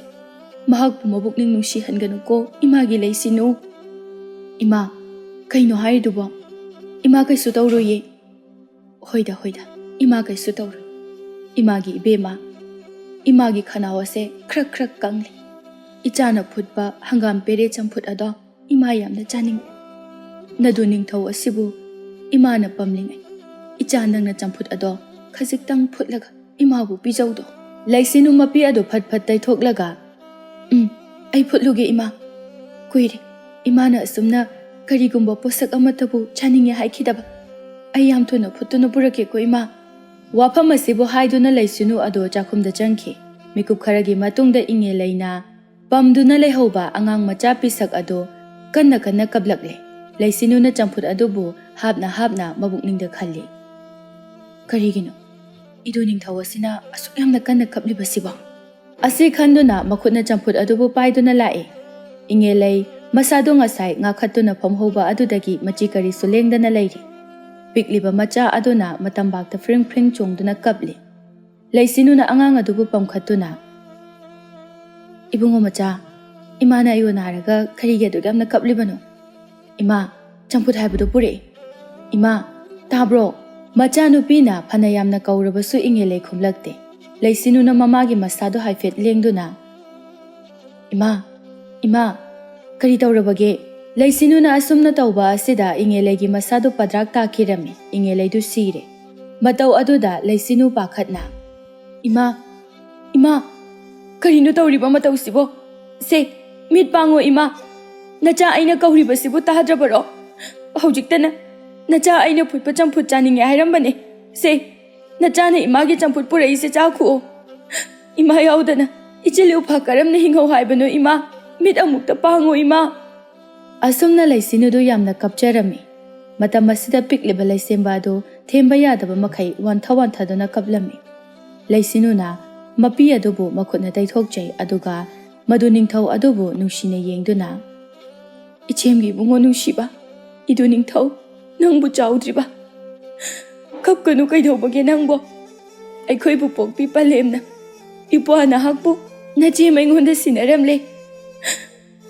ꯃꯍꯥꯛꯄꯨ ꯃꯕꯨꯛꯅꯤꯡ ꯅꯨꯡꯁꯤꯍꯟꯒꯅꯨꯀꯣ, ꯏꯃꯥꯒꯤ ꯂꯩꯁꯤꯅꯨ꯫ ꯏꯃꯥ, ꯀꯩꯅꯣ ꯍꯥꯏꯔꯤꯗꯨꯕꯣ? ꯏꯃꯥ ꯀꯩꯁꯨ ꯇꯧꯔꯣꯏꯌꯦ꯫ ꯍꯣꯏꯗ, ꯍꯣꯏꯗ, ꯏꯃꯥ ꯀꯩꯁꯨ ꯇꯧꯔꯣꯏ꯫ ꯏꯃꯥꯒꯤ ꯏꯕꯦꯝꯃ, ꯏꯃꯥꯒꯤ ꯈꯅꯥꯎ ꯑꯁꯦ ꯈ꯭ꯔꯛ ꯈ꯭ꯔꯛ ꯀꯪꯂꯤ꯫ ꯏꯆꯥꯅ ꯐꯨꯠꯄ ꯍꯪꯒꯥꯝ ꯄꯦꯔꯦ ꯆꯝꯐꯨꯠ ꯑꯗꯣ ꯏꯃꯥ ꯌꯥꯝꯅ ꯆꯥꯅꯤꯡꯉꯤ꯫ ꯅꯗꯨ ꯅꯤꯡꯊꯧ ꯑꯁꯤꯕꯨ ꯏꯃꯥꯅ ꯄꯝꯂꯤꯉꯩ, ꯏꯆꯥ ꯅꯪꯅ ꯆꯝꯐꯨꯠ ꯑꯗꯣ ꯈꯖꯤꯛꯇꯪ ꯐꯨꯠꯂꯒ ꯏꯃꯥꯕꯨ ꯄꯤꯖꯧꯗꯣ꯫ ꯂꯩꯁꯤꯅꯨ ꯃꯄꯤ ꯑꯗꯨ ꯐꯠ ꯐꯠ ꯇꯩꯊꯣꯛꯂꯒ, "ꯎꯝ, ꯑꯩ ꯐꯨꯠꯂꯨꯒꯦ ꯏꯃꯥ꯫ ꯀꯨꯏꯔꯦ ꯏꯃꯥꯅ ꯑꯁꯨꯝꯅ ꯀꯔꯤꯒꯨꯝꯕ ꯄꯣꯠꯁꯛ ꯑꯃꯠꯇꯕꯨ ꯆꯥꯅꯤꯡꯉꯦ ꯍꯥꯏꯈꯤꯗꯕ꯫ ꯑꯩ ꯌꯥꯝ ꯊꯨꯅ ꯐꯨꯠꯇꯨꯅ ꯄꯨꯔꯛꯀꯦꯀꯣ ꯏꯃꯥ"꯫ ꯋꯥꯐꯝ ꯑꯁꯤꯕꯨ ꯍꯥꯏꯗꯨꯅ ꯂꯩꯁꯤꯅꯨ ꯑꯗꯣ ꯆꯥꯛꯈꯨꯝꯗ ꯆꯪꯈꯤ꯫ ꯃꯤꯀꯨꯞ ꯈꯔꯒꯤ ꯃꯇꯨꯡꯗ ꯏꯪꯉꯦ ꯂꯩꯅ ꯄꯝꯗꯨꯅ ꯂꯩꯍꯧꯕ ꯑꯉꯥꯡ ꯃꯆꯥ ꯄꯤꯁꯛ ꯑꯗꯨ ꯀꯟꯅ ꯀꯟꯅ ꯀꯞꯂꯛꯂꯦ꯫ ꯂꯩꯁꯤꯅꯨꯅ ꯆꯝꯐꯨꯠ ꯑꯗꯨꯕꯨ ꯍꯥꯞꯅ ꯍꯥꯞꯅ ꯃꯕꯨꯛꯅꯤꯡꯗ ꯈꯜꯂꯤ, "ꯀꯔꯤꯒꯤꯅꯣ ꯏꯗꯨ ꯅꯤꯡꯊꯧ ꯑꯁꯤꯅ ꯑꯁꯨꯛ ꯌꯥꯝꯅ ꯀꯟꯅ ꯀꯞꯂꯤꯕꯁꯤꯕꯣ?" ꯑꯁꯤ ꯈꯟꯗꯨꯅ ꯃꯈꯨꯠꯅ ꯆꯝꯐꯨꯠ ꯑꯗꯨꯕꯨ ꯄꯥꯏꯗꯨꯅ ꯂꯥꯛꯏ꯫ ꯏꯉꯦꯂꯩ ꯃꯁꯥꯗꯨ ꯉꯁꯥꯏ ꯉꯥꯈꯠꯇꯨꯅ ꯐꯝꯍꯧꯕ ꯑꯗꯨꯗꯒꯤ ꯃꯆꯤ ꯀꯔꯤꯁꯨ ꯂꯦꯡꯗꯅ ꯂꯩꯔꯤ꯫ ꯄꯤꯛꯂꯤꯕ ꯃꯆꯥ ꯑꯗꯨꯅ ꯃꯇꯝꯕꯥꯛꯇ ꯐ꯭ꯔꯤꯡ ꯐ꯭ꯔꯤꯡ ꯆꯣꯡꯗꯨꯅ ꯀꯞꯂꯤ꯫ ꯂꯩꯁꯤꯅꯨꯅ ꯑꯉꯥꯡ ꯑꯗꯨꯕꯨ ꯄꯝꯈꯠꯇꯨꯅ, "ꯏꯕꯨꯡꯉꯣ ꯃꯆꯥ, ꯏꯃꯥꯅ ꯑꯩꯕꯨ ꯅꯥꯔꯒ ꯀꯔꯤꯒꯤ ꯑꯗꯨꯛ ꯌꯥꯝꯅ ꯀꯞꯂꯤꯕꯅꯣ? ꯏꯃꯥ, ꯆꯝꯐꯨꯠ ꯍꯥꯏꯕꯗꯨ ꯄꯨꯔꯛꯏ꯫ ꯏꯃꯥ, ꯇꯥꯕ꯭ꯔꯣ?" ꯃꯆꯥꯅꯨꯄꯤꯅ ꯐꯅ ꯌꯥꯝꯅ ꯀꯧꯔꯕꯁꯨ ꯏꯉꯦꯂꯩ ꯈꯨꯝꯂꯛꯇꯦ꯫ ꯂꯩꯁꯤꯅꯨꯅ ꯃꯃꯥꯒꯤ ꯃꯁꯥꯗꯨ ꯍꯥꯏꯐꯦꯠ ꯂꯦꯡꯗꯨꯅ, "ꯏꯃꯥ, ꯏꯃꯥ, ꯀꯔꯤ ꯇꯧꯔꯕꯒꯦ?" ꯂꯩꯁꯤꯅꯨꯅ ꯑꯁꯨꯝꯅ ꯇꯧꯕ ꯑꯁꯤꯗ ꯏꯉꯦꯂꯩꯒꯤ ꯃꯁꯥꯗꯨ ꯄꯗ꯭ꯔꯥꯛ ꯇꯥꯈꯤꯔꯝꯃꯤ꯫ ꯏꯉꯦꯂꯩꯗꯨ ꯁꯤꯔꯦ꯫ ꯃꯇꯧ ꯑꯗꯨꯗ ꯂꯩꯁꯤꯅꯨ ꯄꯥꯈꯠꯅ, "ꯏꯃꯥ, ꯏꯃꯥ, ꯀꯔꯤꯅꯣ ꯇꯧꯔꯤꯕ ꯃꯇꯧꯁꯤꯕꯣ? ꯁꯦ, ꯃꯤꯠ ꯄꯥꯡꯉꯣ ꯏꯃꯥ꯫ ꯅꯆꯥ ꯑꯩꯅ ꯀꯧꯔꯤꯕꯁꯤꯕꯨ ꯇꯥꯗ꯭ꯔꯕꯔꯣ? ꯍꯧꯖꯤꯛꯇꯅ ꯅꯆꯥ ꯑꯩꯅ ꯐꯨꯠꯄ ꯆꯝꯐꯨꯠ ꯆꯥꯅꯤꯡꯉꯦ ꯍꯥꯏꯔꯝꯕꯅꯦ꯫ ꯁꯦ, ꯅꯆꯥꯅ ꯏꯃꯥꯒꯤ ꯆꯝꯐꯨꯠ ꯄꯨꯔꯛꯏꯁꯦ ꯆꯥꯈꯨꯑꯣ꯫ ꯏꯃꯥ ꯌꯥꯎꯗꯅ ꯏꯆꯦ ꯂꯨꯐꯥ ꯀꯔꯝꯅ ꯍꯤꯡꯍꯧ ꯍꯥꯏꯕꯅꯣ ꯏꯃꯥ? ꯃꯤꯠ ꯑꯃꯨꯛꯇ ꯄꯥꯡꯉꯣ ꯏꯃꯥ꯫" ꯑꯁꯨꯝꯅ ꯂꯩꯁꯤꯅꯨꯗꯨ ꯌꯥꯝꯅ ꯀꯞꯆꯔꯝꯃꯤ꯫ ꯃꯇꯝ ꯑꯁꯤꯗ ꯄꯤꯛꯂꯤꯕ ꯂꯩꯁꯦꯝꯕ ꯑꯗꯨ ꯊꯦꯝꯕ ꯌꯥꯗꯕ ꯃꯈꯩ ꯋꯥꯟꯊ ꯋꯥꯟꯊꯗꯨꯅ ꯀꯞꯂꯝꯃꯤ꯫ ꯂꯩꯁꯤꯅꯨꯅ ꯃꯄꯤ ꯑꯗꯨꯕꯨ ꯃꯈꯨꯠꯅ ꯇꯩꯊꯣꯛꯆꯩ, ꯑꯗꯨꯒ ꯃꯗꯨ ꯅꯤꯡꯊꯧ ꯑꯗꯨꯕꯨ ꯅꯨꯡꯁꯤꯅ ꯌꯦꯡꯗꯨꯅ, "ꯏꯆꯦꯝꯒꯤ ꯏꯕꯨꯡꯉꯣ ꯅꯨꯡꯁꯤꯕ, ꯏꯗꯨ ꯅꯤꯡꯊꯧ, ꯅꯪꯕꯨ ꯆꯥꯎꯗ꯭ꯔꯤꯕ? ꯀꯞꯀꯅꯨ, ꯀꯩꯗꯧꯕꯒꯦ ꯅꯪꯕꯣ? ꯑꯩꯈꯣꯏꯕꯨ ꯄꯣꯛꯄꯤ ꯄꯂꯦꯝꯅ, ꯏꯄ꯭ꯋꯥ ꯅꯍꯥꯛꯄꯨ ꯅꯆꯦꯝ ꯑꯩꯉꯣꯟꯗ ꯁꯤꯟꯅꯔꯝꯂꯦ꯫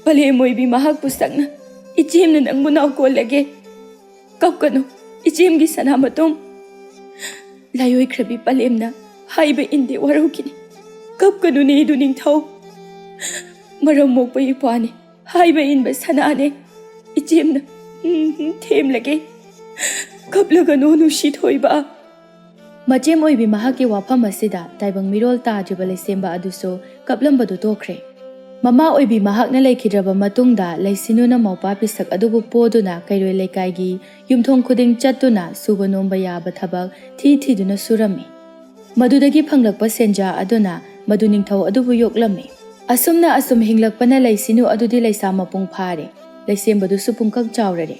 ꯄꯂꯦꯝ ꯑꯣꯏꯕꯤ ꯃꯍꯥꯛꯄꯨ ꯁꯛꯅ ꯏꯆꯦꯝꯅ ꯅꯪꯕꯨ ꯅꯥꯎꯀꯣꯜꯂꯒꯦ꯫ ꯀꯞꯀꯅꯨ, ꯏꯆꯦꯝꯒꯤ ꯁꯅꯥꯃꯇꯨꯝ꯫ ꯂꯥꯏꯑꯣꯏꯈ꯭ꯔꯕꯤ ꯄꯂꯦꯝꯅ ꯍꯥꯏꯕ ꯏꯟꯗꯦ ꯋꯥꯔꯧꯈꯤꯅꯤ꯫ ꯀꯞꯀꯅꯨꯅꯦ ꯏꯗꯨ ꯅꯤꯡꯊꯧ꯫ ꯃꯔꯝ ꯃꯣꯛꯄ ꯏꯄ꯭ꯋꯥꯅꯦ, ꯍꯥꯏꯕ ꯏꯟꯕ ꯁꯅꯥꯅꯦ꯫ ꯏꯆꯦꯝꯅ, ꯎꯝ, ꯎꯝ, ꯊꯦꯝꯂꯒꯦ꯫ ꯀꯞꯂꯒꯅꯨ ꯅꯨꯡꯁꯤ ꯊꯣꯏꯕ꯫" ꯃꯆꯦꯝ ꯑꯣꯏꯕꯤ ꯃꯍꯥꯛꯀꯤ ꯋꯥꯐꯝ ꯑꯁꯤꯗ ꯇꯥꯏꯕꯪ ꯃꯤꯔꯣꯜ ꯇꯥꯗ꯭ꯔꯤꯕ ꯂꯩꯁꯦꯝꯕ ꯑꯗꯨꯁꯨ ꯀꯞꯂꯝꯕꯗꯨ ꯇꯣꯛꯈ꯭ꯔꯦ꯫ ꯃꯃꯥ ꯑꯣꯏꯕꯤ ꯃꯍꯥꯛꯅ ꯂꯩꯈꯤꯗ꯭ꯔꯕ ꯃꯇꯨꯡꯗ ꯂꯩꯁꯤꯅꯨꯅ ꯃꯧꯄ꯭ꯋꯥ ꯄꯤꯁꯛ ꯑꯗꯨꯕꯨ ꯄꯣꯗꯨꯅ ꯀꯩꯔꯣꯏ ꯂꯩꯀꯥꯏꯒꯤ ꯌꯨꯝꯊꯣꯡ ꯈꯨꯗꯤꯡ ꯆꯠꯇꯨꯅ ꯁꯨꯕ ꯅꯣꯝꯕ ꯌꯥꯕ ꯊꯕꯛ ꯊꯤ ꯊꯤꯗꯨꯅ ꯁꯨꯔꯝꯃꯤ꯫ ꯃꯗꯨꯗꯒꯤ ꯐꯪꯂꯛꯄ ꯁꯦꯟꯖꯥ ꯑꯗꯨꯅ ꯃꯗꯨ ꯅꯤꯡꯊꯧ ꯑꯗꯨꯕꯨ ꯌꯣꯛꯂꯝꯃꯤ꯫ ꯑꯁꯨꯝꯅ ꯑꯁꯨꯝ ꯍꯤꯡꯂꯛꯄꯅ ꯂꯩꯁꯤꯅꯨ ꯑꯗꯨꯗꯤ ꯂꯩꯁꯥ ꯃꯄꯨꯡ ꯐꯥꯔꯦ꯫ ꯂꯩꯁꯦꯝꯕꯗꯨꯁꯨ ꯄꯨꯡꯀꯛ ꯆꯥꯎꯔꯔꯦ꯫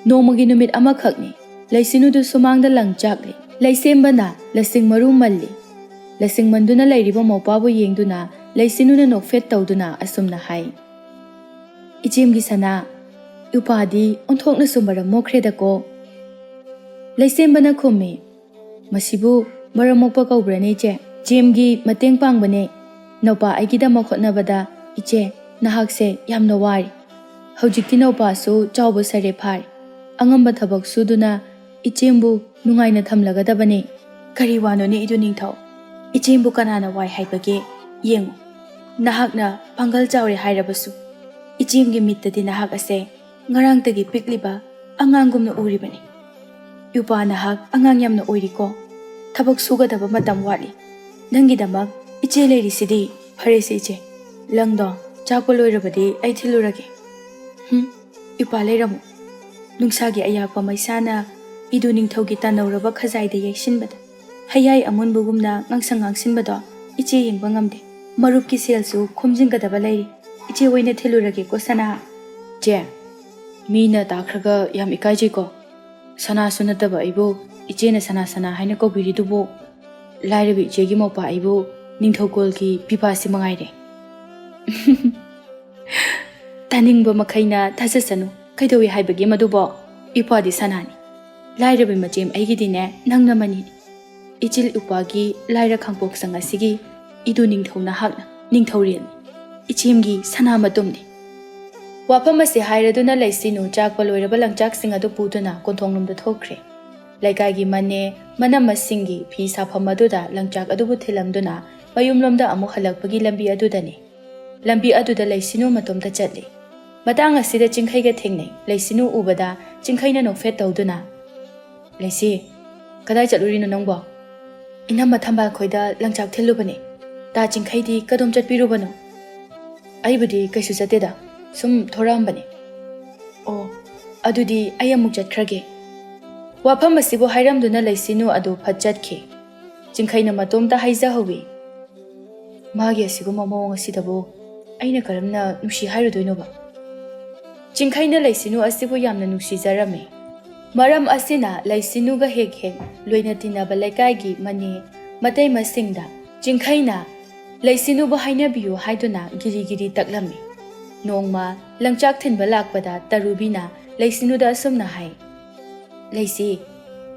ꯅꯣꯡꯃꯒꯤ ꯅꯨꯃꯤꯠ ꯑꯃꯈꯛꯅꯤ꯫ ꯂꯩꯁꯤꯅꯨꯗꯨ ꯁꯨꯃꯥꯡꯗ ꯂꯪ ꯆꯥꯛꯂꯤ꯫ ꯂꯩꯁꯦꯝꯕꯅ ꯂꯁꯤꯡ ꯃꯔꯨ ꯃꯜꯂꯤ꯫ ꯂꯁꯤꯡ ꯃꯟꯗꯨꯅ ꯂꯩꯔꯤꯕ ꯃꯧꯄ꯭ꯋꯥꯕꯨ ꯌꯦꯡꯗꯨꯅ ꯂꯩꯁꯤꯅꯨꯅ ꯅꯣꯛꯐꯦꯠ ꯇꯧꯗꯨꯅ ꯑꯁꯨꯝꯅ ꯍꯥꯏ, "ꯏꯆꯦꯝꯒꯤ ꯁꯅꯥ, ꯏꯄ꯭ꯋꯥꯗꯤ ꯑꯣꯟꯊꯣꯛꯅꯁꯨ ꯃꯔꯝ ꯃꯣꯛꯈ꯭ꯔꯦꯗꯀꯣ꯫" ꯂꯩꯁꯦꯝꯕꯅ ꯈꯨꯝꯃꯤ, "ꯃꯁꯤꯕꯨ ꯃꯔꯝ ꯃꯣꯛꯄ ꯀꯧꯕ꯭ꯔꯅꯦ ꯏꯆꯦ? ꯏꯆꯦꯝꯒꯤ ꯃꯇꯦꯡ ꯄꯥꯡꯕꯅꯦ꯫ ꯅꯧꯄꯥ ꯑꯩꯒꯤꯗꯃꯛ ꯍꯣꯠꯅꯕꯗ ꯏꯆꯦ, ꯅꯍꯥꯛꯁꯦ ꯌꯥꯝꯅ ꯋꯥꯔꯤ꯫ ꯍꯧꯖꯤꯛꯇꯤ ꯅꯧꯄꯥꯁꯨ ꯆꯥꯎꯕ ꯁꯔꯦ ꯐꯥꯔꯦ꯫ ꯑꯉꯝꯕ ꯊꯕꯛ ꯁꯨꯗꯨꯅ ꯏꯆꯦꯝꯕꯨ ꯅꯨꯡꯉꯥꯏꯅ ꯊꯝꯂꯒꯗꯕꯅꯦ꯫" "ꯀꯔꯤ ꯋꯥꯅꯣꯅꯦ ꯏꯗꯨ ꯅꯤꯡꯊꯧ? ꯏꯆꯦꯝꯕꯨ ꯀꯅꯥꯅ ꯋꯥꯏ ꯍꯥꯏꯕꯒꯦ? ꯌꯦꯡꯉꯨ, ꯅꯍꯥꯛꯅ ꯄꯥꯡꯒꯜ ꯆꯥꯎꯔꯦ ꯍꯥꯏꯔꯕꯁꯨ, ꯏꯆꯦꯝꯒꯤ ꯃꯤꯠꯇꯗꯤ ꯅꯍꯥꯛ ꯑꯁꯦ ꯉꯔꯥꯡꯇꯒꯤ ꯄꯤꯛꯂꯤꯕ ꯑꯉꯥꯡꯒꯨꯝꯅ ꯎꯔꯤꯕꯅꯤ꯫ ꯏꯄ꯭ꯋꯥ, ꯅꯍꯥꯛ ꯑꯉꯥꯡ ꯌꯥꯝꯅ ꯑꯣꯏꯔꯤꯀꯣ꯫ ꯊꯕꯛ ꯁꯨꯒꯗꯕ ꯃꯇꯝ ꯋꯥꯠꯂꯤ꯫ ꯅꯪꯒꯤꯗꯃꯛ ꯏꯆꯦ ꯂꯩꯔꯤꯁꯤꯗꯤ꯫ ꯐꯔꯦꯁꯦ ꯏꯆꯦ, ꯂꯪꯗꯣ ꯆꯥꯛꯄ ꯂꯣꯏꯔꯕꯗꯤ ꯑꯩ ꯊꯤꯜꯂꯨꯔꯒꯦ꯫ ꯍꯨꯝ, ꯏꯄ꯭ꯋꯥ ꯂꯩꯔꯝꯃꯨ꯫ ꯅꯨꯡꯁꯥꯒꯤ ꯑꯌꯥꯛꯄ ꯃꯩꯁꯥꯅ ꯏꯗꯨ ꯅꯤꯡꯊꯧꯒꯤ ꯇꯥꯟꯅꯧꯔꯕ ꯈꯖꯥꯏꯗ ꯌꯩꯁꯤꯟꯕꯗ, ꯍꯌꯥꯏ ꯑꯃꯨꯟꯕꯒꯨꯝꯅ ꯉꯥꯡꯁꯪ ꯉꯥꯡꯁꯤꯟꯕꯗꯣ ꯏꯆꯦ ꯌꯦꯡꯕ ꯉꯝꯗꯦ꯫ ꯃꯔꯨꯞꯀꯤ ꯁꯦꯜꯁꯨ ꯈꯣꯝꯖꯤꯟꯒꯗꯕ ꯂꯩꯔꯤ꯫ ꯏꯆꯦ ꯑꯣꯏꯅ ꯊꯤꯜꯂꯨꯔꯒꯦꯀꯣ ꯁꯅꯥ꯫ ꯆꯦ, ꯃꯤꯅ ꯇꯥꯈ꯭ꯔꯒ ꯌꯥꯝ ꯏꯀꯥꯏꯖꯩꯀꯣ꯫ ꯁꯅꯥꯁꯨ ꯅꯠꯇꯕ ꯑꯩꯕꯨ ꯏꯆꯦꯅ ꯁꯅꯥ ꯁꯅꯥ ꯍꯥꯏꯅ ꯀꯧꯕꯤꯔꯤꯗꯨꯕꯨ? ꯂꯥꯏꯔꯕ ꯏꯆꯦꯒꯤ ꯃꯧꯄꯥ ꯑꯩꯕꯨ ꯅꯤꯡꯊꯧꯀꯣꯜꯒꯤ ꯄꯤꯕꯥꯁꯤ ꯃꯉꯥꯏꯔꯦ꯫ ꯇꯥꯅꯤꯡꯕ ꯃꯈꯩꯅ ꯊꯥꯖꯁꯅꯨ꯫ ꯀꯩꯗꯧꯏ ꯍꯥꯏꯕꯒꯦ ꯃꯗꯨꯕꯣ? ꯏꯄ꯭ꯋꯥꯗꯤ ꯁꯅꯥꯅꯤ꯫ ꯂꯥꯏꯔꯕꯤ ꯃꯆꯦꯝ ꯑꯩꯒꯤꯗꯤꯅꯦ, ꯅꯪꯅ ꯃꯅꯤꯅꯤ꯫ ꯏꯆꯤꯜ ꯏꯄ꯭ꯋꯥꯒꯤ ꯂꯥꯏꯔ ꯈꯥꯡꯄꯣꯛꯁꯪ ꯑꯁꯤꯒꯤ ꯏꯗꯨ ꯅꯤꯡꯊꯧ ꯅꯍꯥꯛꯅ ꯅꯤꯡꯊꯧꯔꯦꯜꯅꯤ꯫ ꯏꯆꯦꯝꯒꯤ ꯁꯅꯥ ꯃꯇꯨꯝꯅꯤ꯫ ꯋꯥꯐꯝ ꯑꯁꯤ ꯍꯥꯏꯔꯗꯨꯅ ꯂꯩꯁꯤꯅꯨ ꯆꯥꯛꯄ ꯂꯣꯏꯔꯕ ꯂꯪꯆꯥꯛꯁꯤꯡ ꯑꯗꯨ ꯄꯨꯗꯨꯅ ꯀꯣꯟꯊꯣꯡꯂꯣꯝꯗ ꯊꯣꯛꯈ꯭ꯔꯦ꯫ ꯂꯩꯀꯥꯏꯒꯤ ꯃꯅꯦ, ꯃꯅꯝꯃꯁꯤꯡꯒꯤ ꯐꯤ ꯁꯥꯐꯝ ꯑꯗꯨꯗ ꯂꯪꯆꯥꯛ ꯑꯗꯨꯕꯨ ꯊꯤꯜꯂꯝꯗꯨꯅ ꯃꯌꯨꯝꯂꯣꯝꯗ ꯑꯃꯨꯛ ꯍꯜꯂꯛꯄꯒꯤ ꯂꯝꯕꯤ ꯑꯗꯨꯗꯅꯤ꯫ ꯂꯝꯕꯤ ꯑꯗꯨꯗ ꯂꯩꯁꯤꯅꯨ ꯃꯇꯣꯝꯇ ꯆꯠꯂꯤ꯫ ꯃꯇꯥꯡ ꯑꯁꯤꯗ ꯆꯤꯡꯈꯩꯒ ꯊꯦꯡꯅꯩ꯫ ꯂꯩꯁꯤꯅꯨ ꯎꯕꯗ ꯆꯤꯡꯈꯩꯅ ꯅꯣꯛꯐꯦꯠ ꯇꯧꯗꯨꯅ, "ꯂꯩꯁꯤ, ꯀꯗꯥꯏ ꯆꯠꯂꯨꯔꯤꯅꯣ ꯅꯪꯕꯣ?" "ꯏꯅꯝꯃ ꯊꯝꯕꯥꯜ ꯈꯣꯏꯗ ꯂꯪꯆꯥꯛ ꯊꯤꯜꯂꯨꯕꯅꯦ꯫ ꯇꯥ ꯆꯤꯡꯈꯩꯗꯤ ꯀꯗꯣꯝ ꯆꯠꯄꯤꯔꯨꯕꯅꯣ?" "ꯑꯩꯕꯨꯗꯤ ꯀꯩꯁꯨ ꯆꯠꯇꯦꯗ, ꯁꯨꯝ ꯊꯣꯔꯛꯑꯝꯕꯅꯦ꯫" "ꯑꯣ, ꯑꯗꯨꯗꯤ ꯑꯩ ꯑꯃꯨꯛ ꯆꯠꯈ꯭ꯔꯒꯦ꯫" ꯋꯥꯐꯝ ꯑꯁꯤꯕꯨ ꯍꯥꯏꯔꯝꯗꯨꯅ ꯂꯩꯁꯤꯅꯨ ꯑꯗꯨ ꯐꯠ ꯆꯠꯈꯤ꯫ ꯆꯤꯡꯈꯩꯅ ꯃꯇꯣꯝꯇ ꯍꯥꯏꯖꯍꯧꯏ, "ꯃꯥꯒꯤ ꯑꯁꯤꯒꯨꯝꯕ ꯃꯑꯣꯡ ꯑꯁꯤꯗꯕꯨ ꯑꯩꯅ ꯀꯔꯝꯅ ꯅꯨꯡꯁꯤ ꯍꯥꯏꯔꯨꯗꯣꯏꯅꯣꯕ?" ꯆꯤꯡꯈꯩꯅ ꯂꯩꯁꯤꯅꯨ ꯑꯁꯤꯕꯨ ꯌꯥꯝꯅ ꯅꯨꯡꯁꯤꯖꯔꯝꯃꯤ꯫ ꯃꯔꯝ ꯑꯁꯤꯅ ꯂꯩꯁꯤꯅꯨꯒ ꯍꯦꯛ ꯍꯦꯛ ꯂꯣꯏꯅ ꯇꯤꯟꯅꯕ ꯂꯩꯀꯥꯏꯒꯤ ꯃꯅꯦ ꯃꯇꯩꯃꯁꯤꯡꯗ ꯆꯤꯡꯈꯩꯅ ꯂꯩꯁꯤꯅꯨꯕꯨ ꯍꯥꯏꯅꯕꯤꯌꯨ ꯍꯥꯏꯗꯨꯅ ꯒꯤꯔꯤ ꯒꯤꯔꯤ ꯇꯛꯂꯝꯃꯤ꯫ ꯅꯣꯡꯃ ꯂꯪꯆꯥꯛ ꯊꯤꯟꯕ ꯂꯥꯛꯄꯗ ꯇꯔꯨꯕꯤꯅ ꯂꯩꯁꯤꯅꯨꯗ ꯑꯁꯨꯝꯅ ꯍꯥꯏ, "ꯂꯩꯁꯤ,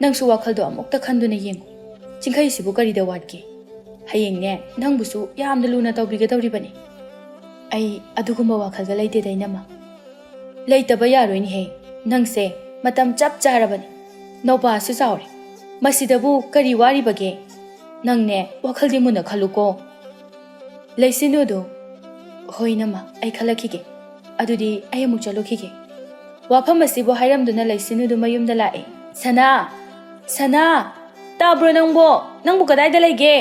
ꯅꯪꯁꯨ ꯋꯥꯈꯜꯗꯣ ꯑꯃꯨꯛꯇ ꯈꯟꯗꯨꯅ ꯌꯦꯡꯉꯨ꯫ ꯆꯤꯡꯈꯩꯁꯤꯕꯨ ꯀꯔꯤꯗ ꯋꯥꯠꯀꯦ? ꯍꯌꯦꯡꯅꯦ, ꯅꯪꯕꯨꯁꯨ ꯌꯥꯝꯅ ꯂꯨꯅ ꯇꯧꯕꯤꯒꯗꯧꯔꯤꯕꯅꯤ꯫" "ꯑꯩ ꯑꯗꯨꯒꯨꯝꯕ ꯋꯥꯈꯜꯒ ꯂꯩꯇꯦꯗ, ꯏꯅꯝꯃ꯫" "ꯂꯩꯇꯕ ꯌꯥꯔꯣꯏꯅꯦꯍꯦ꯫ ꯅꯪꯁꯦ ꯃꯇꯝ ꯆꯞ ꯆꯥꯔꯕꯅꯤ꯫ ꯅꯧꯄꯥꯁꯨ ꯆꯥꯎꯔꯦ꯫ ꯃꯁꯤꯗꯕꯨ ꯀꯔꯤ ꯋꯥꯔꯤꯕꯒꯦ? ꯅꯪꯅꯦ, ꯋꯥꯈꯜꯗꯤ ꯃꯨꯟꯅ ꯈꯜꯂꯨꯀꯣ꯫" ꯂꯩꯁꯤꯅꯨꯗꯨ, "ꯍꯣꯏ ꯏꯅꯝꯃ, ꯑꯩ ꯈꯜꯂꯛꯈꯤꯒꯦ꯫ ꯑꯗꯨꯗꯤ ꯑꯩ ꯑꯃꯨꯛ ꯆꯠꯂꯨꯈꯤꯒꯦ"꯫ ꯋꯥꯐꯝ ꯑꯁꯤꯕꯨ ꯍꯥꯏꯔꯝꯗꯨꯅ ꯂꯩꯁꯤꯅꯨꯗꯨ ꯃꯌꯨꯝꯗ ꯂꯥꯛꯑꯦ꯫ "ꯁꯅꯥ! ꯁꯅꯥ! ꯇꯥꯕ꯭ꯔꯣ ꯅꯪꯕꯣ? ꯅꯪꯕꯨ ꯀꯗꯥꯏꯗ ꯂꯩꯒꯦ?"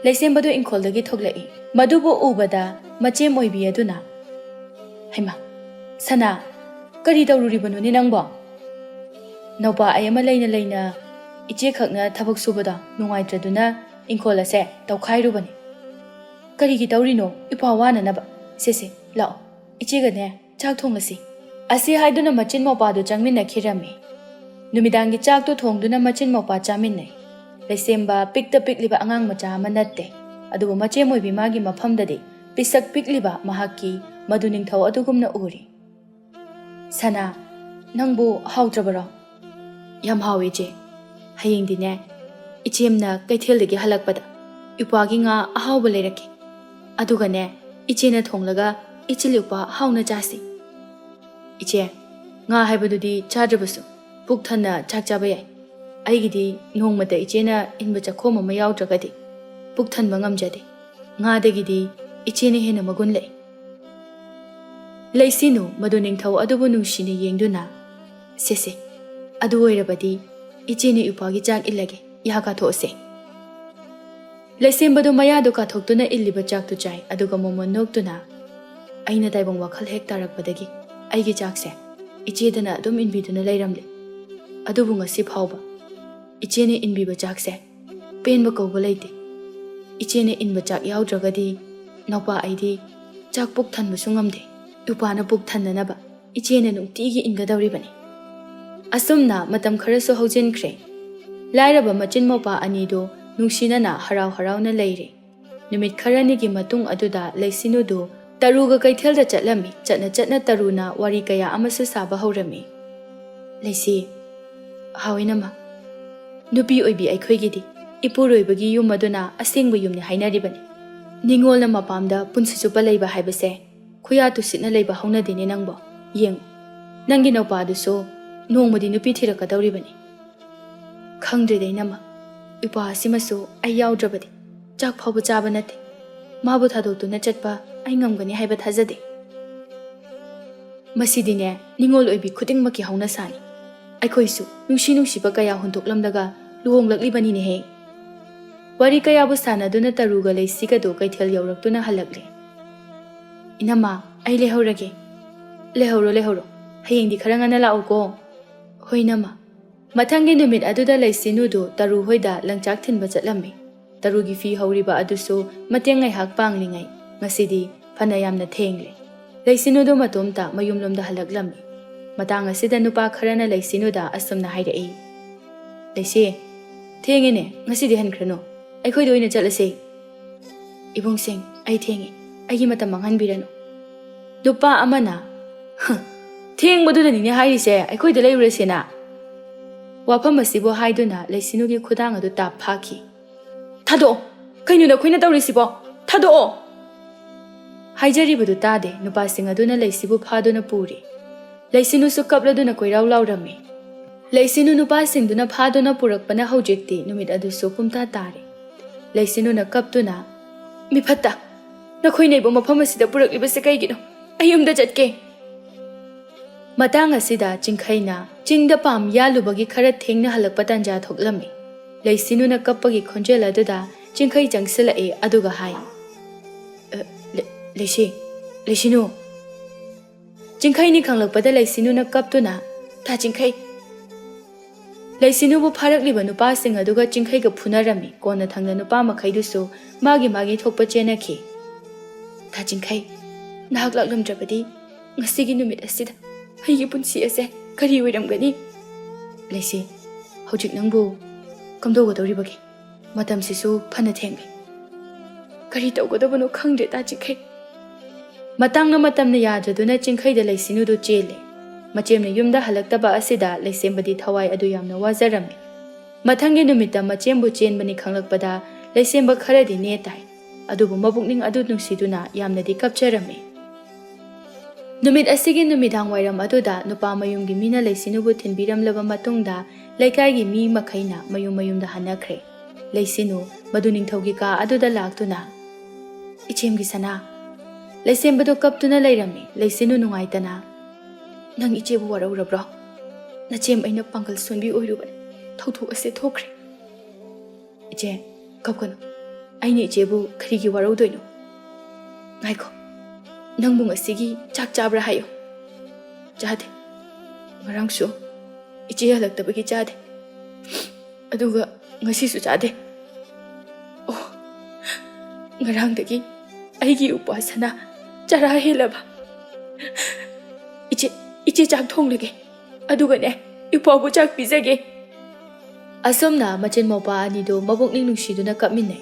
ꯂꯩꯁꯦꯝꯕꯗꯨ ꯏꯪꯈꯣꯜꯗꯒꯤ ꯊꯣꯛꯂꯛꯏ꯫ ꯃꯗꯨꯕꯨ ꯎꯕꯗ ꯃꯆꯦꯝ ꯑꯣꯏꯕꯤ ꯑꯗꯨꯅ, "ꯍꯩꯃꯥ! ꯁꯅꯥ, ꯀꯔꯤ ꯇꯧꯔꯨꯔꯤꯕꯅꯣꯅꯦ ꯅꯪꯕꯣ?" "ꯅꯧꯄꯥ ꯑꯩ ꯑꯃ ꯂꯩꯅ ꯂꯩꯅ ꯏꯆꯦ ꯈꯛꯅ ꯊꯕꯛ ꯁꯨꯕꯗꯣ ꯅꯨꯡꯉꯥꯏꯇ꯭ꯔꯗꯨꯅ ꯏꯪꯈꯣꯜ ꯑꯁꯦ ꯇꯧꯈꯥꯏꯔꯨꯕꯅꯤ"꯫ "ꯀꯔꯤꯒꯤ ꯇꯧꯔꯤꯅꯣ? ꯏꯄ꯭ꯋꯥ ꯋꯥꯅꯅꯕ꯫ ꯁꯦ ꯁꯦ, ꯂꯥꯛꯑꯣ, ꯏꯆꯦꯒꯅꯦ ꯆꯥꯛ ꯊꯣꯡꯂꯁꯤ"꯫ ꯑꯁꯤ ꯍꯥꯏꯗꯨꯅ ꯃꯆꯤꯟ ꯃꯧꯄꯥꯗꯨ ꯆꯪꯃꯤꯟꯅꯈꯤꯔꯝꯃꯤ꯫ ꯅꯨꯃꯤꯗꯥꯡꯒꯤ ꯆꯥꯛꯇꯨ ꯊꯣꯡꯗꯨꯅ ꯃꯆꯤꯟ ꯃꯧꯄꯥ ꯆꯥꯃꯤꯟꯅꯩ꯫ ꯂꯩꯁꯦꯝꯕ ꯄꯤꯛꯇ ꯄꯤꯛꯂꯤꯕ ꯑꯉꯥꯡ ꯃꯆꯥ ꯑꯃ ꯅꯠꯇꯦ, ꯑꯗꯨꯕꯨ ꯃꯆꯦꯝ ꯑꯣꯏꯕꯤ ꯃꯥꯒꯤ ꯃꯐꯝꯗꯗꯤ ꯄꯤꯁꯛ ꯄꯤꯛꯂꯤꯕ ꯃꯍꯥꯛꯀꯤ ꯃꯗꯨ ꯅꯤꯡꯊꯧ ꯑꯗꯨꯒꯨꯝꯅ ꯎꯔꯤ꯫ "ꯁꯅꯥ, ꯅꯪꯕꯨ ꯍꯥꯎꯇ꯭ꯔꯕꯔꯣ?" "ꯌꯥꯝ ꯍꯥꯎꯏ ꯏꯆꯦ꯫ ꯍꯌꯦꯡꯗꯤꯅꯦ, ꯏꯆꯦꯝꯅ ꯀꯩꯊꯦꯜꯗꯒꯤ ꯍꯜꯂꯛꯄꯗ ꯏꯄ꯭ꯋꯥꯒꯤ ꯉꯥ ꯑꯍꯥꯎꯕ ꯂꯩꯔꯛꯀꯦ꯫ ꯑꯗꯨꯒꯅꯦ, ꯏꯆꯦꯅ ꯊꯣꯡꯂꯒ ꯏꯆꯤꯜ ꯏꯄ꯭ꯋꯥ ꯍꯥꯎꯅ ꯆꯥꯁꯤ"꯫ "ꯏꯆꯦ, ꯉꯥ ꯍꯥꯏꯕꯗꯨꯗꯤ ꯆꯥꯗ꯭ꯔꯕꯁꯨ ꯄꯨꯛ ꯊꯟꯅ ꯆꯥꯛ ꯆꯥꯕ ꯌꯥꯏ꯫ ꯑꯩꯒꯤꯗꯤ ꯅꯣꯡꯃꯇ ꯏꯆꯦꯅ ꯏꯟꯕ ꯆꯥꯛꯈꯣꯝ ꯑꯃ ꯌꯥꯎꯗ꯭ꯔꯒꯗꯤ ꯄꯨꯛ ꯊꯟꯕ ꯉꯝꯖꯗꯦ꯫ ꯉꯥꯗꯒꯤꯗꯤ ꯏꯆꯦꯅ ꯍꯦꯟꯅ ꯃꯒꯨꯟ ꯂꯩ"꯫ ꯂꯩꯁꯤꯅꯨ ꯃꯗꯨ ꯅꯤꯡꯊꯧ ꯑꯗꯨꯕꯨ ꯅꯨꯡꯁꯤꯅ ꯌꯦꯡꯗꯨꯅ, "ꯁꯦ ꯁꯦ, ꯑꯗꯨ ꯑꯣꯏꯔꯕꯗꯤ ꯏꯆꯦꯅ ꯏꯄ꯭ꯋꯥꯒꯤ ꯆꯥꯛ ꯏꯜꯂꯒꯦ, ꯌꯥ ꯀꯥꯊꯣꯛꯑꯁꯦ"꯫ ꯂꯩꯁꯦꯝꯕꯗꯨ ꯃꯌꯥꯗꯨ ꯀꯥꯊꯣꯛꯇꯨꯅ ꯏꯜꯂꯤꯕ ꯆꯥꯛꯇꯨ ꯆꯥꯏ, ꯑꯗꯨꯒ ꯃꯣꯃꯣꯟ ꯅꯣꯛꯇꯨꯅ, "ꯑꯩꯅ ꯇꯥꯏꯕꯪ ꯋꯥꯈꯜ ꯍꯦꯛ ꯇꯥꯔꯛꯄꯗꯒꯤ ꯑꯩꯒꯤ ꯆꯥꯛꯁꯦ ꯏꯆꯦꯗꯅ ꯑꯗꯨꯝ ꯏꯟꯕꯤꯗꯨꯅ ꯂꯩꯔꯝꯂꯦ꯫ ꯑꯗꯨꯕꯨ ꯉꯁꯤ ꯐꯥꯎꯕ ꯏꯆꯦꯅ ꯏꯟꯕꯤꯕ ꯆꯥꯛꯁꯦ ꯄꯦꯟꯕ ꯀꯧꯕ ꯂꯩꯇꯦ꯫ ꯏꯆꯦꯅ ꯏꯟꯕ ꯆꯥꯛ ꯌꯥꯎꯗ꯭ꯔꯒꯗꯤ ꯅꯧꯄꯥ ꯑꯩꯗꯤ ꯆꯥꯛ ꯄꯨꯛ ꯊꯟꯕꯁꯨ ꯉꯝꯗꯦ꯫ ꯏꯄ꯭ꯋꯥꯅ ꯄꯨꯛ ꯊꯟꯅꯅꯕ ꯏꯆꯦꯅ ꯅꯨꯡꯇꯤꯒꯤ ꯏꯟꯒꯗꯧꯔꯤꯕꯅꯤ"꯫ ꯑꯁꯨꯝꯅ ꯃꯇꯝ ꯈꯔꯁꯨ ꯍꯧꯖꯤꯟꯈ꯭ꯔꯦ꯫ ꯂꯥꯏꯔꯕ ꯃꯆꯤꯟ ꯃꯧꯄꯥ ꯑꯅꯤꯗꯨ ꯅꯨꯡꯁꯤꯅꯅ ꯍꯔꯥꯎ ꯍꯔꯥꯎꯅ ꯂꯩꯔꯦ꯫ ꯅꯨꯃꯤꯠ ꯈꯔꯅꯤꯒꯤ ꯃꯇꯨꯡ ꯑꯗꯨꯗ ꯂꯩꯁꯤꯅꯨꯗꯨ ꯇꯔꯨꯒ ꯀꯩꯊꯦꯜꯗ ꯆꯠꯂꯝꯃꯤ꯫ ꯆꯠꯅ ꯆꯠꯅ ꯇꯔꯨꯅ ꯋꯥꯔꯤ ꯀꯌꯥ ꯑꯃꯁꯨ ꯁꯥꯕ ꯍꯧꯔꯝꯃꯤ꯫ "ꯂꯩꯁꯤ, ꯍꯥꯎ ꯏꯅꯝꯃ, ꯅꯨꯄꯤ ꯑꯣꯏꯕꯤ ꯑꯩꯈꯣꯏꯒꯤꯗꯤ ꯏꯄꯨꯔꯣꯏꯕꯒꯤ ꯌꯨꯝ ꯑꯗꯨꯅ ꯑꯁꯦꯡꯕ ꯌꯨꯝꯅꯤ ꯍꯥꯏꯅꯔꯤꯕꯅꯤ꯫ ꯅꯤꯉꯣꯜꯅ ꯃꯄꯥꯝꯗ ꯄꯨꯟꯁꯤ ꯆꯨꯞꯄ ꯂꯩꯕ ꯍꯥꯏꯕꯁꯦ ꯈꯨꯌꯥ ꯇꯨꯁꯤꯠꯅ ꯂꯩꯕ ꯍꯧꯅꯗꯦꯅꯦ ꯅꯪꯕꯣ꯫ ꯌꯦꯡꯉꯨ, ꯅꯪꯒꯤ ꯅꯧꯄꯥꯗꯨꯁꯨ ꯅꯣꯡꯃꯗꯤ ꯅꯨꯄꯤ ꯊꯤꯔꯛꯀꯗꯧꯔꯤꯕꯅꯤ"꯫ "ꯈꯪꯗ꯭ꯔꯦꯗ ꯏꯅꯝꯃ, ꯏꯄ꯭ꯋꯥ ꯑꯁꯤꯃꯁꯨ ꯑꯩ ꯌꯥꯎꯗ꯭ꯔꯕꯗꯤ ꯆꯥꯛ ꯐꯥꯎꯕ ꯆꯥꯕ ꯅꯠꯇꯦ"꯫ ꯃꯥꯕꯨ ꯊꯥꯗꯣꯛꯇꯨꯅ ꯆꯠꯄ ꯑꯩ ꯉꯝꯒꯅꯤ ꯍꯥꯏꯕ ꯊꯥꯖꯗꯦ꯫ ꯃꯁꯤꯗꯤꯅꯦ, ꯅꯤꯡꯉꯣꯜ ꯑꯣꯏꯕꯤ ꯈꯨꯗꯤꯡꯃꯛꯀꯤ ꯍꯧꯅꯁꯥꯅꯤ꯫ ꯑꯩꯈꯣꯏꯁꯨ ꯅꯨꯡꯁꯤ ꯅꯨꯡꯁꯤꯕ ꯀꯌꯥ ꯍꯨꯟꯗꯣꯛꯂꯝꯂꯒ ꯂꯨꯍꯣꯡꯂꯛꯂꯤꯕꯅꯤꯅꯦꯍꯦ꯫ ꯋꯥꯔꯤ ꯀꯌꯥꯕꯨ ꯁꯥꯟꯅꯗꯨꯅ ꯇꯔꯨꯒ ꯂꯩꯁꯤꯒꯗꯨ ꯀꯩꯊꯦꯜ ꯌꯧꯔꯛꯇꯨꯅ ꯍꯜꯂꯛꯂꯦ꯫ "ꯏꯅꯝꯃ, ꯑꯩ ꯂꯩꯍꯧꯔꯒꯦ꯫" "ꯂꯩꯍꯧꯔꯣ, ꯂꯩꯍꯧꯔꯣ꯫ ꯍꯌꯦꯡꯗꯤ ꯈꯔ ꯉꯟꯅ ꯂꯥꯛꯎꯀꯣ꯫" "ꯍꯣꯏ, ꯏꯅꯝꯃ꯫" ꯃꯊꯪꯒꯤ ꯅꯨꯃꯤꯠ ꯑꯗꯨꯗ ꯂꯩꯁꯤꯅꯨꯗꯨ ꯇꯔꯨ ꯍꯣꯏꯗ ꯂꯪꯆꯥꯛ ꯊꯤꯟꯕ ꯆꯠꯂꯝꯃꯤ꯫ ꯇꯔꯨꯒꯤ ꯐꯤ ꯍꯧꯔꯤꯕ ꯑꯗꯨꯁꯨ ꯃꯇꯦꯡ ꯉꯥꯏꯍꯥꯛ ꯄꯥꯡꯂꯤꯉꯩ, ꯉꯁꯤꯗꯤ ꯐꯅ ꯌꯥꯝꯅ ꯊꯦꯡꯂꯦ꯫ ꯂꯩꯁꯤꯅꯨꯗꯨ ꯃꯇꯣꯝꯇ ꯃꯌꯨꯝꯂꯣꯝꯗ ꯍꯜꯂꯛꯂꯝꯃꯤ꯫ ꯃꯇꯥꯡ ꯑꯁꯤꯗ ꯅꯨꯄꯥ ꯈꯔꯅ ꯂꯩꯁꯤꯅꯨꯗ ꯑꯁꯨꯝꯅ ꯍꯥꯏꯔꯛꯏ, "ꯂꯩꯁꯤ, ꯊꯦꯡꯉꯦꯅꯦ, ꯉꯁꯤꯗꯤ ꯍꯟꯈ꯭ꯔꯅꯨ, ꯑꯩꯈꯣꯏꯗ ꯑꯣꯏꯅ ꯆꯠꯂꯁꯦ꯫" "ꯏꯕꯨꯡꯁꯤꯡ, ꯑꯩ ꯊꯦꯡꯉꯦ, ꯑꯩꯒꯤ ꯃꯇꯝ ꯃꯥꯡꯍꯟꯕꯤꯔꯅꯨ꯫" ꯅꯨꯄꯥ ꯑꯃꯅ, "ꯍ, ꯊꯦꯡꯕꯗꯨꯗꯅꯤꯅꯦ ꯍꯥꯏꯔꯤꯁꯦ, ꯑꯩꯈꯣꯏꯗ ꯂꯩꯔꯨꯔꯁꯦꯅ꯫" ꯋꯥꯐꯝ ꯑꯁꯤꯕꯨ ꯍꯥꯏꯗꯨꯅ ꯂꯩꯁꯤꯅꯨꯒꯤ ꯈꯨꯗꯥꯡ ꯑꯗꯨ ꯇꯥꯞ ꯐꯥꯈꯤ꯫ "ꯊꯥꯗꯣꯛꯑꯣ! ꯀꯩꯅꯣ ꯅꯈꯣꯏꯅ ꯇꯧꯔꯤꯁꯤꯕꯣ? ꯊꯥꯗꯣꯛꯑꯣ!" ꯍꯥꯏꯖꯔꯤꯕꯗꯨ ꯇꯥꯗꯦ, ꯅꯨꯄꯥꯁꯤꯡ ꯑꯗꯨꯅ ꯂꯩꯁꯤꯕꯨ ꯐꯥꯗꯨꯅ ꯄꯨꯔꯦ꯫ ꯂꯩꯁꯤꯅꯨꯁꯨ ꯀꯞꯂꯗꯨꯅ ꯀꯣꯏꯔꯥꯎ ꯂꯥꯎꯔꯝꯃꯤ꯫ ꯂꯩꯁꯤꯅꯨ ꯅꯨꯄꯥꯁꯤꯡꯗꯨꯅ ꯐꯥꯗꯨꯅ ꯄꯨꯔꯛꯄꯅ ꯍꯧꯖꯤꯛꯇꯤ ꯅꯨꯃꯤꯠ ꯑꯗꯨꯁꯨ ꯄꯨꯝꯇꯥ ꯇꯥꯔꯦ꯫ ꯂꯩꯁꯤꯅꯨꯅ ꯀꯞꯇꯨꯅ, "ꯃꯤꯐꯠꯇ, ꯅꯈꯣꯏꯅ ꯑꯩꯕꯨ ꯃꯐꯝ ꯑꯁꯤꯗ ꯄꯨꯔꯛꯂꯤꯕꯁꯤ ꯀꯩꯒꯤꯅꯣ? ꯑꯩ ꯌꯨꯝꯗ ꯆꯠꯀꯦ꯫" ꯃꯇꯥꯡ ꯑꯁꯤꯗ ꯆꯤꯡꯈꯩꯅ ꯆꯤꯡꯗ ꯄꯥꯝ ꯌꯥꯜꯂꯨꯕꯒꯤ ꯈꯔ ꯊꯦꯡꯅ ꯍꯜꯂꯛꯄ ꯇꯥꯟꯖꯥ ꯊꯣꯛꯂꯝꯃꯤ꯫ ꯂꯩꯁꯤꯅꯨꯅ ꯀꯞꯄꯒꯤ ꯈꯣꯟꯖꯦꯜ ꯑꯗꯨꯗ ꯆꯤꯡꯈꯩ ꯆꯪꯁꯤꯜꯂꯛꯏ, ꯑꯗꯨꯒ ꯍꯥꯏ, "ꯑ, ꯂꯩ-, ꯂꯩꯁꯤ, ꯂꯩꯁꯤꯅꯨ!" ꯆꯤꯡꯈꯩꯅꯤ ꯈꯪꯂꯛꯄꯗ ꯂꯩꯁꯤꯅꯨꯅ ꯀꯞꯇꯨꯅ, "ꯇꯥ ꯆꯤꯡꯈꯩ!" ꯂꯩꯁꯤꯅꯨꯕꯨ ꯐꯥꯔꯛꯂꯤꯕ ꯅꯨꯄꯥꯁꯤꯡ ꯑꯗꯨꯒ ꯆꯤꯡꯈꯩꯒ ꯐꯨꯅꯔꯝꯃꯤ꯫ ꯀꯣꯟꯅ ꯊꯪꯅ ꯅꯨꯄꯥ ꯃꯈꯩꯗꯨꯁꯨ ꯃꯥꯒꯤ ꯃꯥꯒꯤ ꯊꯣꯛꯄ ꯆꯦꯟꯅꯈꯤ꯫ "ꯇꯥ ꯆꯤꯡꯈꯩ, ꯅꯍꯥꯛ ꯂꯥꯛꯂꯝꯗ꯭ꯔꯕꯗꯤ ꯉꯁꯤꯒꯤ ꯅꯨꯃꯤꯠ ꯑꯁꯤꯗ ꯑꯩꯒꯤ ꯄꯨꯟꯁꯤ ꯑꯁꯦ ꯀꯔꯤ ꯑꯣꯏꯔꯝꯒꯅꯤ?" "ꯂꯩꯁꯤ, ꯍꯧꯖꯤꯛ ꯅꯪꯕꯨ ꯀꯝꯗꯧꯒꯗꯧꯔꯤꯕꯒꯦ? ꯃꯇꯝꯁꯤꯁꯨ ꯐꯅ ꯊꯦꯡꯂꯦ꯫ ꯀꯔꯤ ꯇꯧꯒꯗꯕꯅꯣ ꯈꯪꯗ꯭ꯔꯦ ꯇꯥ ꯆꯤꯡꯈꯩ꯫" ꯃꯇꯥꯡꯅ ꯃꯇꯝꯅ ꯌꯥꯗ꯭ꯔꯗꯨꯅ ꯆꯤꯡꯈꯩꯗ ꯂꯩꯁꯤꯅꯨꯗꯨ ꯆꯦꯜꯂꯦ꯫ ꯃꯆꯦꯝꯅ ꯌꯨꯝꯗ ꯍꯜꯂꯛꯇꯕ ꯑꯁꯤꯗ ꯂꯩꯁꯦꯝꯕꯗꯤ ꯊꯋꯥꯏ ꯑꯗꯨ ꯌꯥꯝꯅ ꯋꯥꯖꯔꯝꯃꯤ꯫ ꯃꯊꯪꯒꯤ ꯅꯨꯃꯤꯠꯇ ꯃꯆꯦꯝꯕꯨ ꯆꯦꯟꯕꯅꯤ ꯈꯪꯂꯛꯄꯗ ꯂꯩꯁꯦꯝꯕ ꯈꯔꯗꯤ ꯅꯦ ꯇꯥꯏ, ꯑꯗꯨꯕꯨ ꯃꯕꯨꯛꯅꯤꯡ ꯑꯗꯨ ꯅꯨꯡꯁꯤꯗꯨꯅ ꯌꯥꯝꯅꯗꯤ ꯀꯞꯆꯔꯝꯃꯤ꯫ ꯅꯨꯃꯤꯠ ꯑꯁꯤꯒꯤ ꯅꯨꯃꯤꯗꯥꯡ ꯋꯥꯏꯔꯝ ꯑꯗꯨꯗ ꯅꯨꯄꯥ ꯃꯌꯨꯝꯒꯤ ꯃꯤꯅ ꯂꯩꯁꯤꯅꯨꯕꯨ ꯊꯤꯟꯕꯤꯔꯝꯂꯕ ꯃꯇꯨꯡꯗ ꯂꯩꯀꯥꯏꯒꯤ ꯃꯤ ꯃꯈꯩꯅ ꯃꯌꯨꯝ ꯃꯌꯨꯝꯗ ꯍꯟꯅꯈ꯭ꯔꯦ꯫ ꯂꯩꯁꯤꯅꯨ ꯃꯗꯨ ꯅꯤꯡꯊꯧꯒꯤ ꯀꯥ ꯑꯗꯨꯗ ꯂꯥꯛꯇꯨꯅ, ꯏꯆꯦꯝꯒꯤ ꯁꯅꯥ꯫ ꯂꯩꯁꯦꯝꯕꯗꯣ ꯀꯞꯇꯨꯅ ꯂꯩꯔꯝꯃꯤ꯫ ꯂꯩꯁꯤꯅꯨ ꯅꯨꯡꯉꯥꯏꯇꯅ, "ꯅꯪ ꯏꯆꯦꯕꯨ ꯋꯥꯔꯧꯔꯕ꯭ꯔꯣ? ꯅꯆꯦꯝ ꯑꯩꯅ ꯄꯥꯡꯒꯜ ꯁꯣꯟꯕꯤ ꯑꯣꯏꯔꯨꯕꯅꯤ꯫ ꯊꯧꯗꯣꯛ ꯑꯁꯦ ꯊꯣꯛꯈ꯭ꯔꯦ꯫" "ꯏꯆꯦ, ꯀꯞꯀꯅꯨ꯫ ꯑꯩꯅ ꯏꯆꯦꯕꯨ ꯀꯔꯤꯒꯤ ꯋꯥꯔꯧꯗꯣꯏꯅꯣ? ꯉꯥꯏꯈꯣ, ꯅꯪꯕꯨ ꯉꯁꯤꯒꯤ ꯆꯥꯛ ꯆꯥꯕ꯭ꯔꯥ ꯍꯥꯏꯌꯨ꯫" "ꯆꯥꯗꯦ꯫ ꯉꯔꯥꯡꯁꯨ ꯏꯆꯦ ꯍꯜꯂꯛꯇꯕꯒꯤ ꯆꯥꯗꯦ꯫ ꯑꯗꯨꯒ ꯉꯁꯤꯁꯨ ꯆꯥꯗꯦ꯫ ꯑꯣ, ꯉꯔꯥꯡꯗꯒꯤ ꯑꯩꯒꯤ ꯎꯄ꯭ꯋꯥ ꯁꯅꯥ ꯆꯔꯥ ꯍꯦꯜꯂꯕ꯫ ꯏꯆꯦ, ꯏꯆꯦ ꯆꯥꯛ ꯊꯣꯡꯂꯒꯦ꯫ ꯑꯗꯨꯒꯅꯦ, ꯏꯄ꯭ꯋꯥꯕꯨ ꯆꯥꯛ ꯄꯤꯖꯒꯦ꯫" ꯑꯁꯨꯝꯅ ꯃꯆꯤꯟ ꯃꯧꯄꯥ ꯑꯅꯤꯗꯨ ꯃꯕꯨꯛꯅꯤꯡ ꯅꯨꯡꯁꯤꯗꯨꯅ ꯀꯞꯃꯤꯟꯅꯩ꯫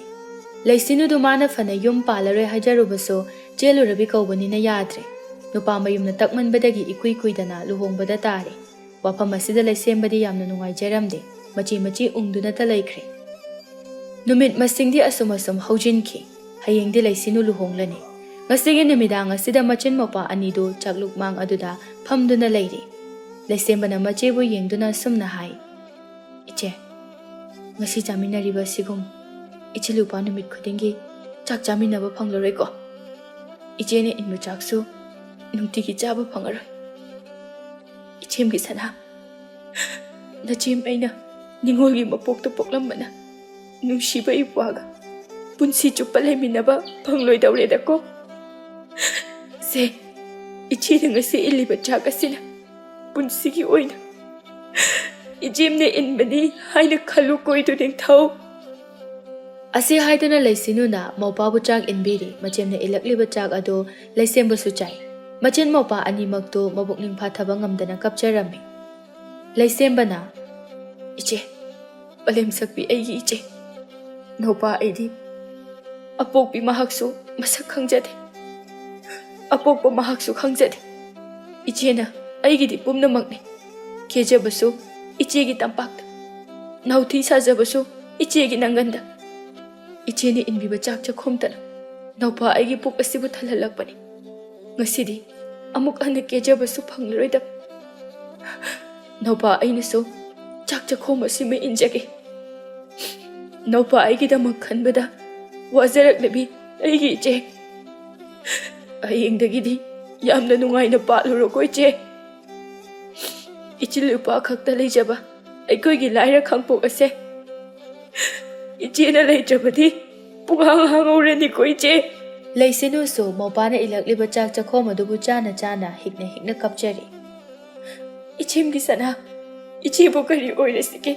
ꯂꯩꯁꯤꯅꯨꯗꯨ ꯃꯥꯅ ꯐꯅ ꯌꯨꯝ ꯄꯥꯜꯂꯔꯣꯏ ꯍꯥꯏꯖꯔꯨꯕꯁꯨ ꯆꯦꯜꯂꯨꯔꯕꯤ ꯀꯧꯕꯅꯤꯅ ꯌꯥꯗ꯭ꯔꯦ꯫ ꯅꯨꯄꯥ ꯃꯌꯨꯝꯅ ꯇꯛꯃꯟꯕꯗꯒꯤ ꯏꯀꯨꯏ ꯀꯨꯏꯗꯅ ꯂꯨꯍꯣꯡꯕꯗ ꯇꯥꯔꯦ꯫ ꯋꯥꯐꯝ ꯑꯁꯤꯗ ꯂꯩꯁꯦꯝꯕꯗꯤ ꯌꯥꯝꯅ ꯅꯨꯡꯉꯥꯏꯖꯔꯝꯗꯦ꯫ ꯃꯆꯤ ꯃꯆꯤ ꯎꯪꯗꯨꯅꯇ ꯂꯩꯈ꯭ꯔꯦ꯫ ꯅꯨꯃꯤꯠ ꯃꯁꯤꯡꯗꯤ ꯑꯁꯨꯝ ꯑꯁꯨꯝ ꯍꯧꯖꯤꯟꯈꯤ꯫ ꯍꯌꯦꯡꯗꯤ ꯂꯩꯁꯤꯅꯨ ꯂꯨꯍꯣꯡꯂꯅꯤ꯫ ꯉꯁꯤꯒꯤ ꯅꯨꯃꯤꯗꯥꯡ ꯑꯁꯤꯗ ꯃꯆꯤꯟ ꯃꯧꯄꯥ ꯑꯅꯤꯗꯨ ꯆꯥꯛꯂꯨꯛ ꯃꯥꯡ ꯑꯗꯨꯗ ꯐꯝꯗꯨꯅ ꯂꯩꯔꯤ꯫ ꯂꯩꯁꯦꯝꯕꯅ ꯃꯆꯦꯕꯨ ꯌꯦꯡꯗꯨꯅ ꯑꯁꯨꯝꯅ ꯍꯥꯏ, "ꯏꯆꯦ, ꯉꯁꯤ ꯆꯥꯃꯤꯟꯅꯔꯤꯕ ꯑꯁꯤꯒꯨꯝ ꯏꯆꯤꯜ ꯏꯄ꯭ꯋꯥ ꯅꯨꯃꯤꯠ ꯈꯨꯗꯤꯡꯒꯤ ꯆꯥꯛ ꯆꯥꯃꯤꯟꯅꯕ ꯐꯪꯂꯔꯣꯏꯀꯣ꯫ ꯏꯆꯦꯅ ꯏꯟꯕ ꯆꯥꯛꯁꯨ ꯅꯨꯡꯇꯤꯒꯤ ꯆꯥꯕ ꯐꯪꯉꯔꯣꯏ꯫ ꯏꯆꯦꯝꯒꯤ ꯁꯅꯥ, ꯅꯆꯦꯝ ꯑꯩꯅ ꯅꯤꯉꯣꯜꯒꯤ ꯃꯄꯣꯛꯇ ꯄꯣꯛꯂꯝꯕꯅ ꯅꯨꯡꯁꯤꯕ ꯏꯄ꯭ꯋꯥꯒ ꯄꯨꯟꯁꯤ ꯆꯨꯞꯄ ꯂꯩꯃꯤꯟꯅꯕ ꯐꯪꯂꯣꯏꯗꯧꯔꯦꯗꯀꯣ꯫ ꯁꯦ, ꯏꯆꯦꯅ ꯉꯁꯤ ꯏꯜꯂꯤꯕ ꯆꯥꯛ ꯑꯁꯤꯅ ꯄꯨꯟꯁꯤꯒꯤ ꯑꯣꯏꯅ ꯏꯆꯦꯝꯅ ꯏꯟꯕꯅꯤ ꯍꯥꯏꯅ ꯈꯜꯂꯨꯀꯣ, ꯏꯗꯨ ꯅꯤꯡꯊꯧ꯫" ꯑꯁꯤ ꯍꯥꯏꯗꯨꯅ ꯂꯩꯁꯤꯅꯨꯅ ꯃꯧꯄꯥꯕꯨ ꯆꯥꯛ ꯏꯟꯕꯤꯔꯤ꯫ ꯃꯆꯦꯝꯅ ꯏꯜꯂꯛꯂꯤꯕ ꯆꯥꯛ ꯑꯗꯨ ꯂꯩꯁꯦꯝꯕꯁꯨ ꯆꯥꯏ꯫ ꯃꯆꯤꯟ ꯃꯧꯄꯥ ꯑꯅꯤꯃꯛꯇꯨ ꯃꯕꯨꯛꯅꯤꯡ ꯐꯥꯊꯕ ꯉꯝꯗꯅ ꯀꯞꯆꯔꯝꯃꯤ꯫ ꯂꯩꯁꯦꯝꯕꯅ, "ꯏꯆꯦ, ꯄꯂꯦꯝ ꯁꯛꯄꯤ ꯑꯩꯒꯤ ꯏꯆꯦ, ꯅꯧꯄꯥ ꯑꯩꯗꯤ ꯑꯄꯣꯛꯄꯤ ꯃꯍꯥꯛꯁꯨ ꯃꯁꯛ ꯈꯪꯖꯗꯦ, ꯑꯄꯣꯛꯄ ꯃꯍꯥꯛꯁꯨ ꯈꯪꯖꯗꯦ꯫ ꯏꯆꯦꯅ ꯑꯩꯒꯤꯗꯤ ꯄꯨꯝꯅꯃꯛꯅꯤ꯫ ꯀꯦꯖꯕꯁꯨ ꯏꯆꯦꯒꯤ ꯇꯝꯄꯥꯛꯇ, ꯅꯥꯎꯊꯤ ꯁꯥꯖꯕꯁꯨ ꯏꯆꯦꯒꯤ ꯅꯪꯒꯟꯗ꯫ ꯏꯆꯦꯅ ꯏꯟꯕꯤꯕ ꯆꯥꯛ ꯆꯥꯛꯈꯣꯝꯇꯅ ꯅꯧꯄꯥ ꯑꯩꯒꯤ ꯄꯨꯛ ꯑꯁꯤꯕꯨ ꯊꯜꯍꯜꯂꯛꯄꯅꯤ꯫ ꯉꯁꯤꯗꯤ ꯑꯃꯨꯛ ꯍꯟꯅ ꯀꯦꯖꯕꯁꯨ ꯐꯪꯂꯔꯣꯏꯗꯕ꯫ ꯅꯧꯄꯥ ꯑꯩꯅꯁꯨ ꯆꯥꯛ ꯆꯥꯛꯈꯣꯝ ꯑꯁꯤꯃ ꯏꯟꯖꯒꯦ꯫ ꯅꯧꯄꯥ ꯑꯩꯒꯤꯗꯃꯛ ꯈꯟꯕꯗ ꯋꯥꯖꯔꯛꯂꯕꯤ ꯑꯩꯒꯤ ꯏꯆꯦ, ꯍꯌꯦꯡꯗꯒꯤꯗꯤ ꯌꯥꯝꯅ ꯅꯨꯡꯉꯥꯏꯅ ꯄꯥꯜꯂꯨꯔꯣꯀꯣ ꯏꯆꯦ꯫ ꯏꯆꯤꯜ ꯏꯄꯥ ꯈꯛꯇ ꯂꯩꯖꯕ ꯑꯩꯈꯣꯏꯒꯤ ꯂꯥꯏꯔ ꯈꯥꯡꯄꯣꯛ ꯑꯁꯦ ꯏꯆꯦꯅ ꯂꯩꯇ꯭ꯔꯕꯗꯤ ꯄꯨꯡꯍꯥꯡ ꯍꯥꯡꯍꯧꯔꯅꯤꯀꯣ ꯏꯆꯦ꯫ ꯂꯩꯁꯤꯅꯨꯁꯨ ꯃꯧꯄꯥꯅ ꯏꯜꯂꯛꯂꯤꯕ ꯆꯥꯛ ꯆꯥꯛꯈꯣꯝ ꯑꯗꯨꯕꯨ ꯆꯥꯅ ꯆꯥꯅ ꯍꯤꯛꯅ ꯍꯤꯛꯅ ꯀꯞꯆꯔꯤ꯫ ꯏꯆꯦꯝꯒꯤ ꯁꯅꯥ, ꯏꯆꯦꯕꯨ ꯀꯔꯤ ꯑꯣꯏꯔꯁꯤꯒꯦ?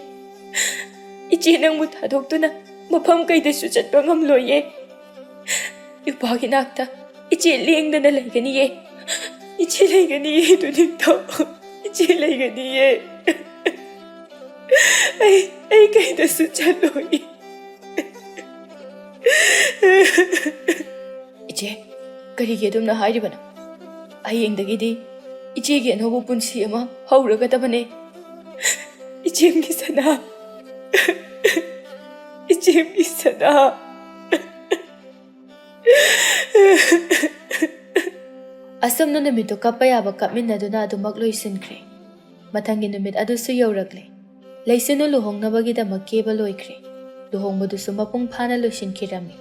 ꯏꯆꯦ ꯅꯪꯕꯨ ꯊꯥꯗꯣꯛꯇꯨꯅ ꯃꯐꯝ ꯀꯩꯗꯁꯨ ꯆꯠꯄ ꯉꯝꯂꯣꯏꯌꯦ꯫ ꯏꯄꯥꯒꯤ ꯅꯥꯛꯇ ꯏꯆꯦ ꯂꯦꯡꯗꯅ ꯂꯩꯒꯅꯤꯌꯦ꯫ ꯏꯆꯦ ꯂꯩꯒꯅꯤꯌꯦ, ꯏꯇꯨ ꯅꯤꯡꯊꯧ꯫ ꯏꯆꯦ ꯂꯩꯒꯅꯤꯌꯦ꯫ ꯑꯩ, ꯑꯩ ꯀꯩꯗꯁꯨ ꯆꯠꯂꯣꯏ꯫ ꯏꯆꯦ, ꯀꯔꯤꯒꯤ ꯑꯗꯨꯝꯅ ꯍꯥꯏꯔꯤꯕꯅꯣ? ꯍꯌꯦꯡꯗꯒꯤꯗꯤ ꯏꯆꯦꯒꯤ ꯑꯅꯧꯕ ꯄꯨꯟꯁꯤ ꯑꯃ ꯍꯧꯔꯒꯗꯕꯅꯦ꯫ ꯏꯆꯦꯝꯒꯤ ꯁꯅꯥ, ꯏꯆꯦꯝꯒꯤ ꯁꯅꯥ꯫ ꯑꯁꯨꯝꯅ ꯅꯨꯃꯤꯠꯇꯨ ꯀꯞꯄ ꯌꯥꯕ ꯀꯞꯃꯤꯟꯅꯗꯨꯅ ꯑꯗꯨꯃꯛ ꯂꯣꯏꯁꯤꯟꯈ꯭ꯔꯦ꯫ ꯃꯊꯪꯒꯤ ꯅꯨꯃꯤꯠ ꯑꯗꯨꯁꯨ ꯌꯧꯔꯛꯂꯦ꯫ ꯂꯩꯁꯤꯅꯨ ꯂꯨꯍꯣꯡꯅꯕꯒꯤꯗꯃꯛ ꯀꯦꯕ ꯂꯣꯏꯈ꯭ꯔꯦ꯫ ꯂꯨꯍꯣꯡꯕꯗꯨꯁꯨ ꯃꯄꯨꯡ ꯐꯥꯅ ꯂꯣꯏꯁꯤꯟꯈꯤꯔꯝꯃꯤ꯫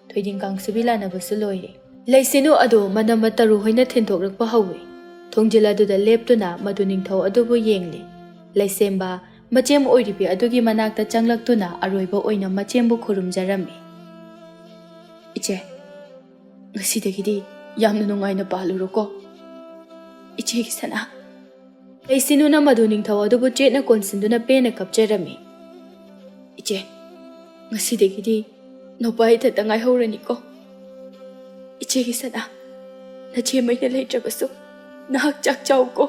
ꯊꯣꯏꯗꯤꯡ ꯀꯥꯡꯁꯨꯕꯤ ꯂꯥꯟꯅꯕꯁꯨ ꯂꯣꯏꯔꯦ꯫ ꯂꯩꯁꯤꯅꯨ ꯑꯗꯨ ꯃꯅꯝꯃ ꯇꯔꯨ ꯍꯣꯏꯅ ꯊꯤꯟꯗꯣꯛꯂꯛꯄ ꯍꯧꯏ꯫ ꯊꯣꯡꯖꯤꯜ ꯑꯗꯨꯗ ꯂꯦꯞꯇꯨꯅ ꯃꯗꯨ ꯅꯤꯡꯊꯧ ꯑꯗꯨꯕꯨ ꯌꯦꯡꯂꯤ꯫ ꯂꯩꯁꯦꯝꯕ, ꯃꯆꯦꯝ ꯑꯣꯏꯔꯤꯕꯤ ꯑꯗꯨꯒꯤ ꯃꯅꯥꯛꯇ ꯆꯪꯂꯛꯇꯨꯅ ꯑꯔꯣꯏꯕ ꯑꯣꯏꯅ ꯃꯆꯦꯝꯕꯨ ꯈꯨꯔꯨꯝꯖꯔꯝꯃꯤ꯫ "ꯏꯆꯦ, ꯉꯁꯤꯗꯒꯤꯗꯤ ꯌꯥꯝꯅ ꯅꯨꯡꯉꯥꯏꯅ ꯄꯥꯜꯂꯨꯔꯣꯀꯣ, ꯏꯆꯦꯒꯤ ꯁꯅꯥ꯫" ꯂꯩꯁꯤꯅꯨꯅ ꯃꯗꯨ ꯅꯤꯡꯊꯧ ꯑꯗꯨꯕꯨ ꯆꯦꯠꯅ ꯀꯣꯟꯁꯤꯟꯗꯨꯅ ꯄꯦꯟꯅ ꯀꯞꯆꯔꯝꯃꯤ꯫ "ꯏꯆꯦ, ꯉꯁꯤꯗꯒꯤꯗꯤ ꯅꯨꯄꯥ ꯏꯊꯟꯇ ꯉꯥꯏꯍꯧꯔꯅꯤꯀꯣ꯫ ꯏꯆꯦꯒꯤ ꯁꯅꯥ, ꯅꯆꯦꯃꯩꯅ ꯂꯩꯇ꯭ꯔꯕꯁꯨ ꯅꯍꯥꯛ ꯆꯥꯛ ꯆꯥꯎꯀꯣ꯫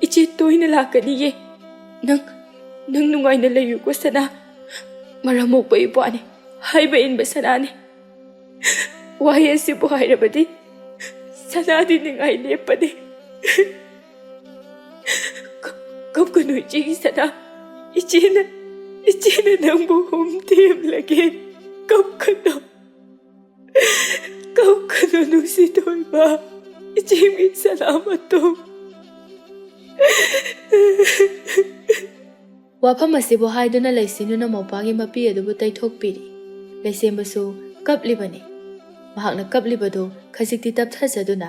ꯏꯆꯦ ꯇꯣꯏꯅ ꯂꯥꯛꯀꯅꯤꯌꯦ꯫ ꯅꯪ, ꯅꯪ ꯅꯨꯡꯉꯥꯏꯅ ꯂꯩꯌꯨꯀꯣ ꯁꯅꯥ꯫ ꯃꯔꯝ ꯃꯣꯛꯄ ꯏꯄ꯭ꯋꯥꯅꯤ, ꯍꯥꯏꯕ ꯏꯟꯕ ꯁꯅꯥꯅꯤ꯫ ꯋꯥꯍꯩ ꯑꯁꯤꯕꯨ ꯍꯥꯏꯔꯕꯗꯤ ꯁꯅꯥꯗꯤ ꯅꯤꯡꯉꯥꯏ ꯂꯦꯞꯄꯅꯤ꯫ ꯀꯞ-, ꯀꯞꯀꯅꯨ ꯏꯆꯦꯒꯤ ꯁꯅꯥ꯫ ꯏꯆꯦꯅ, ꯏꯆꯦꯅ ꯅꯪꯕꯨ ꯍꯨꯝ ꯊꯦꯝꯂꯒꯦ꯫ ꯀꯞꯀꯅꯨ꯫ ꯀꯞꯀꯅꯨ ꯅꯨꯡꯁꯤ ꯊꯣꯏꯕ꯫ ꯏꯆꯦꯒꯤ ꯁꯅꯥ ꯃꯇꯨꯝ꯫" ꯋꯥꯐꯝ ꯑꯁꯤꯕꯨ ꯍꯥꯏꯗꯨꯅ ꯂꯩꯁꯤꯅꯨꯅ ꯃꯧꯄꯥꯒꯤ ꯃꯄꯤ ꯑꯗꯨꯕꯨ ꯇꯩꯊꯣꯛꯄꯤꯔꯤ꯫ ꯂꯩꯁꯦꯝꯕꯁꯨ ꯀꯞꯂꯤꯕꯅꯤ꯫ ꯃꯍꯥꯛꯅ ꯀꯞꯂꯤꯕꯗꯨ ꯈꯖꯤꯛꯇꯤ ꯇꯞꯊꯖꯗꯨꯅ,